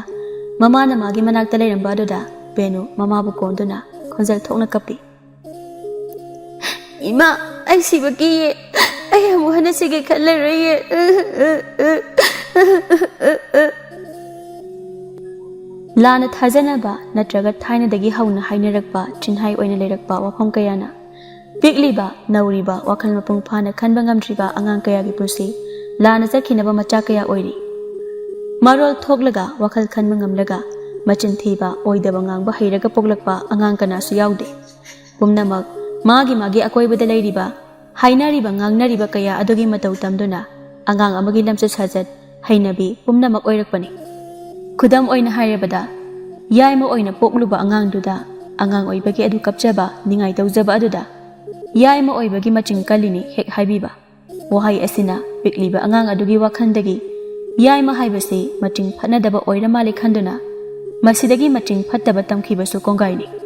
ꯃꯃꯥꯅ ꯃꯥꯒꯤ ꯃꯅꯥꯛꯇ ꯂꯩꯔꯝꯕ ꯑꯗꯨꯗ ꯄꯦꯅꯨ ꯃꯃꯥꯕꯨ ꯀꯣꯟꯗꯨꯅ ꯈꯣꯟꯖꯦꯜ ꯊꯣꯛꯅ ꯀꯞꯄꯤ꯫ "ꯏꯃꯥ, ꯑꯩ ꯁꯤꯕ ꯀꯤꯌꯦ꯫ ꯑꯩ ꯑꯃꯨꯛ ꯍꯟꯅ ꯁꯤꯒꯦ ꯈꯜꯂꯔꯣꯏꯌꯦ꯫" ꯂꯥꯟꯅ ꯊꯥꯖꯅꯕ ꯅꯠꯇ꯭ꯔꯒ ꯊꯥꯏꯅꯗꯒꯤ ꯍꯧꯅ ꯍꯥꯏꯅꯔꯛꯄ ꯆꯤꯟꯍꯥꯏ ꯑꯣꯏꯅ ꯂꯩꯔꯛꯄ ꯋꯥꯐꯝ ꯀꯌꯥꯅ ꯄꯤꯛꯂꯤꯕ, ꯅꯧꯔꯤꯕ, ꯋꯥꯈꯜ ꯃꯄꯨꯡ ꯐꯥꯅ ꯈꯟꯕ ꯉꯝꯗ꯭ꯔꯤꯕ ꯑꯉꯥꯡ ꯀꯌꯥꯒꯤ ꯄꯨꯟꯁꯤ ꯂꯥꯟꯅ ꯆꯠꯈꯤꯅꯕ ꯃꯆꯥꯛ ꯀꯌꯥ ꯑꯣꯏꯔꯤ꯫ ꯃꯔꯣꯜ ꯊꯣꯛꯂꯒ, ꯋꯥꯈꯜ ꯈꯟꯕ ꯉꯝꯂꯒ, ꯃꯆꯤꯟ ꯊꯤꯕ, ꯑꯣꯏꯗꯕ ꯉꯥꯡꯕ ꯍꯩꯔꯒ ꯄꯣꯛꯂꯛꯄ ꯑꯉꯥꯡ ꯀꯅꯥꯁꯨ ꯌꯥꯎꯗꯦ꯫ ꯄꯨꯝꯅꯃꯛ ꯃꯥꯒꯤ ꯃꯥꯒꯤ ꯑꯀꯣꯏꯕꯗ ꯂꯩꯔꯤꯕ, ꯍꯥꯏꯅꯔꯤꯕ ꯉꯥꯡꯅꯔꯤꯕ ꯀꯌꯥ ꯑꯗꯨꯒꯤ ꯃꯇꯧ ꯇꯝꯗꯨꯅ ꯑꯉꯥꯡ ꯑꯃꯒꯤ ꯂꯝꯆꯠ ꯁꯥꯖꯠ, ꯍꯩꯅꯕꯤ ꯄꯨꯝꯅꯃꯛ ꯑꯣꯏꯔꯛꯄꯅꯤ꯫ ꯈꯨꯗꯝ ꯑꯣꯏꯅ ꯍꯥꯏꯔꯕꯗ, ꯌꯥꯏꯃ ꯑꯣꯏꯅ ꯄꯣꯛꯂꯨꯕ ꯑꯉꯥꯡꯗꯨꯗ ꯑꯉꯥꯡ ꯑꯣꯏꯕꯒꯤ ꯑꯗꯨ ꯀꯞꯆꯕ, ꯅꯤꯡꯉꯥꯏ ꯇꯧꯖꯕ ꯑꯗꯨꯗ ꯌꯥꯏꯃ ꯑꯣꯏꯕꯒꯤ ꯃꯆꯤꯡ ꯀꯜꯂꯤꯅꯤ ꯍꯦꯛ ꯍꯥꯏꯕꯤꯕ꯫ ꯋꯥꯍꯩ ꯑꯁꯤꯅ ꯄꯤꯛꯂꯤꯕ ꯑꯉꯥꯡ ꯑꯗꯨꯒꯤ ꯋꯥꯈꯜꯗꯒꯤ ꯌꯥꯏꯃ ꯍꯥꯏꯕꯁꯤ ꯃꯆꯤꯡ ꯐꯠꯅꯗꯕ ꯑꯣꯏꯔ ꯃꯥꯜꯂꯦ ꯈꯟꯗꯨꯅ ꯃꯁꯤꯗꯒꯤ ꯃꯆꯤꯡ ꯐꯠꯇꯕ ꯇꯝꯈꯤꯕꯁꯨ ꯀꯣꯡꯒꯥꯏꯅꯤ꯫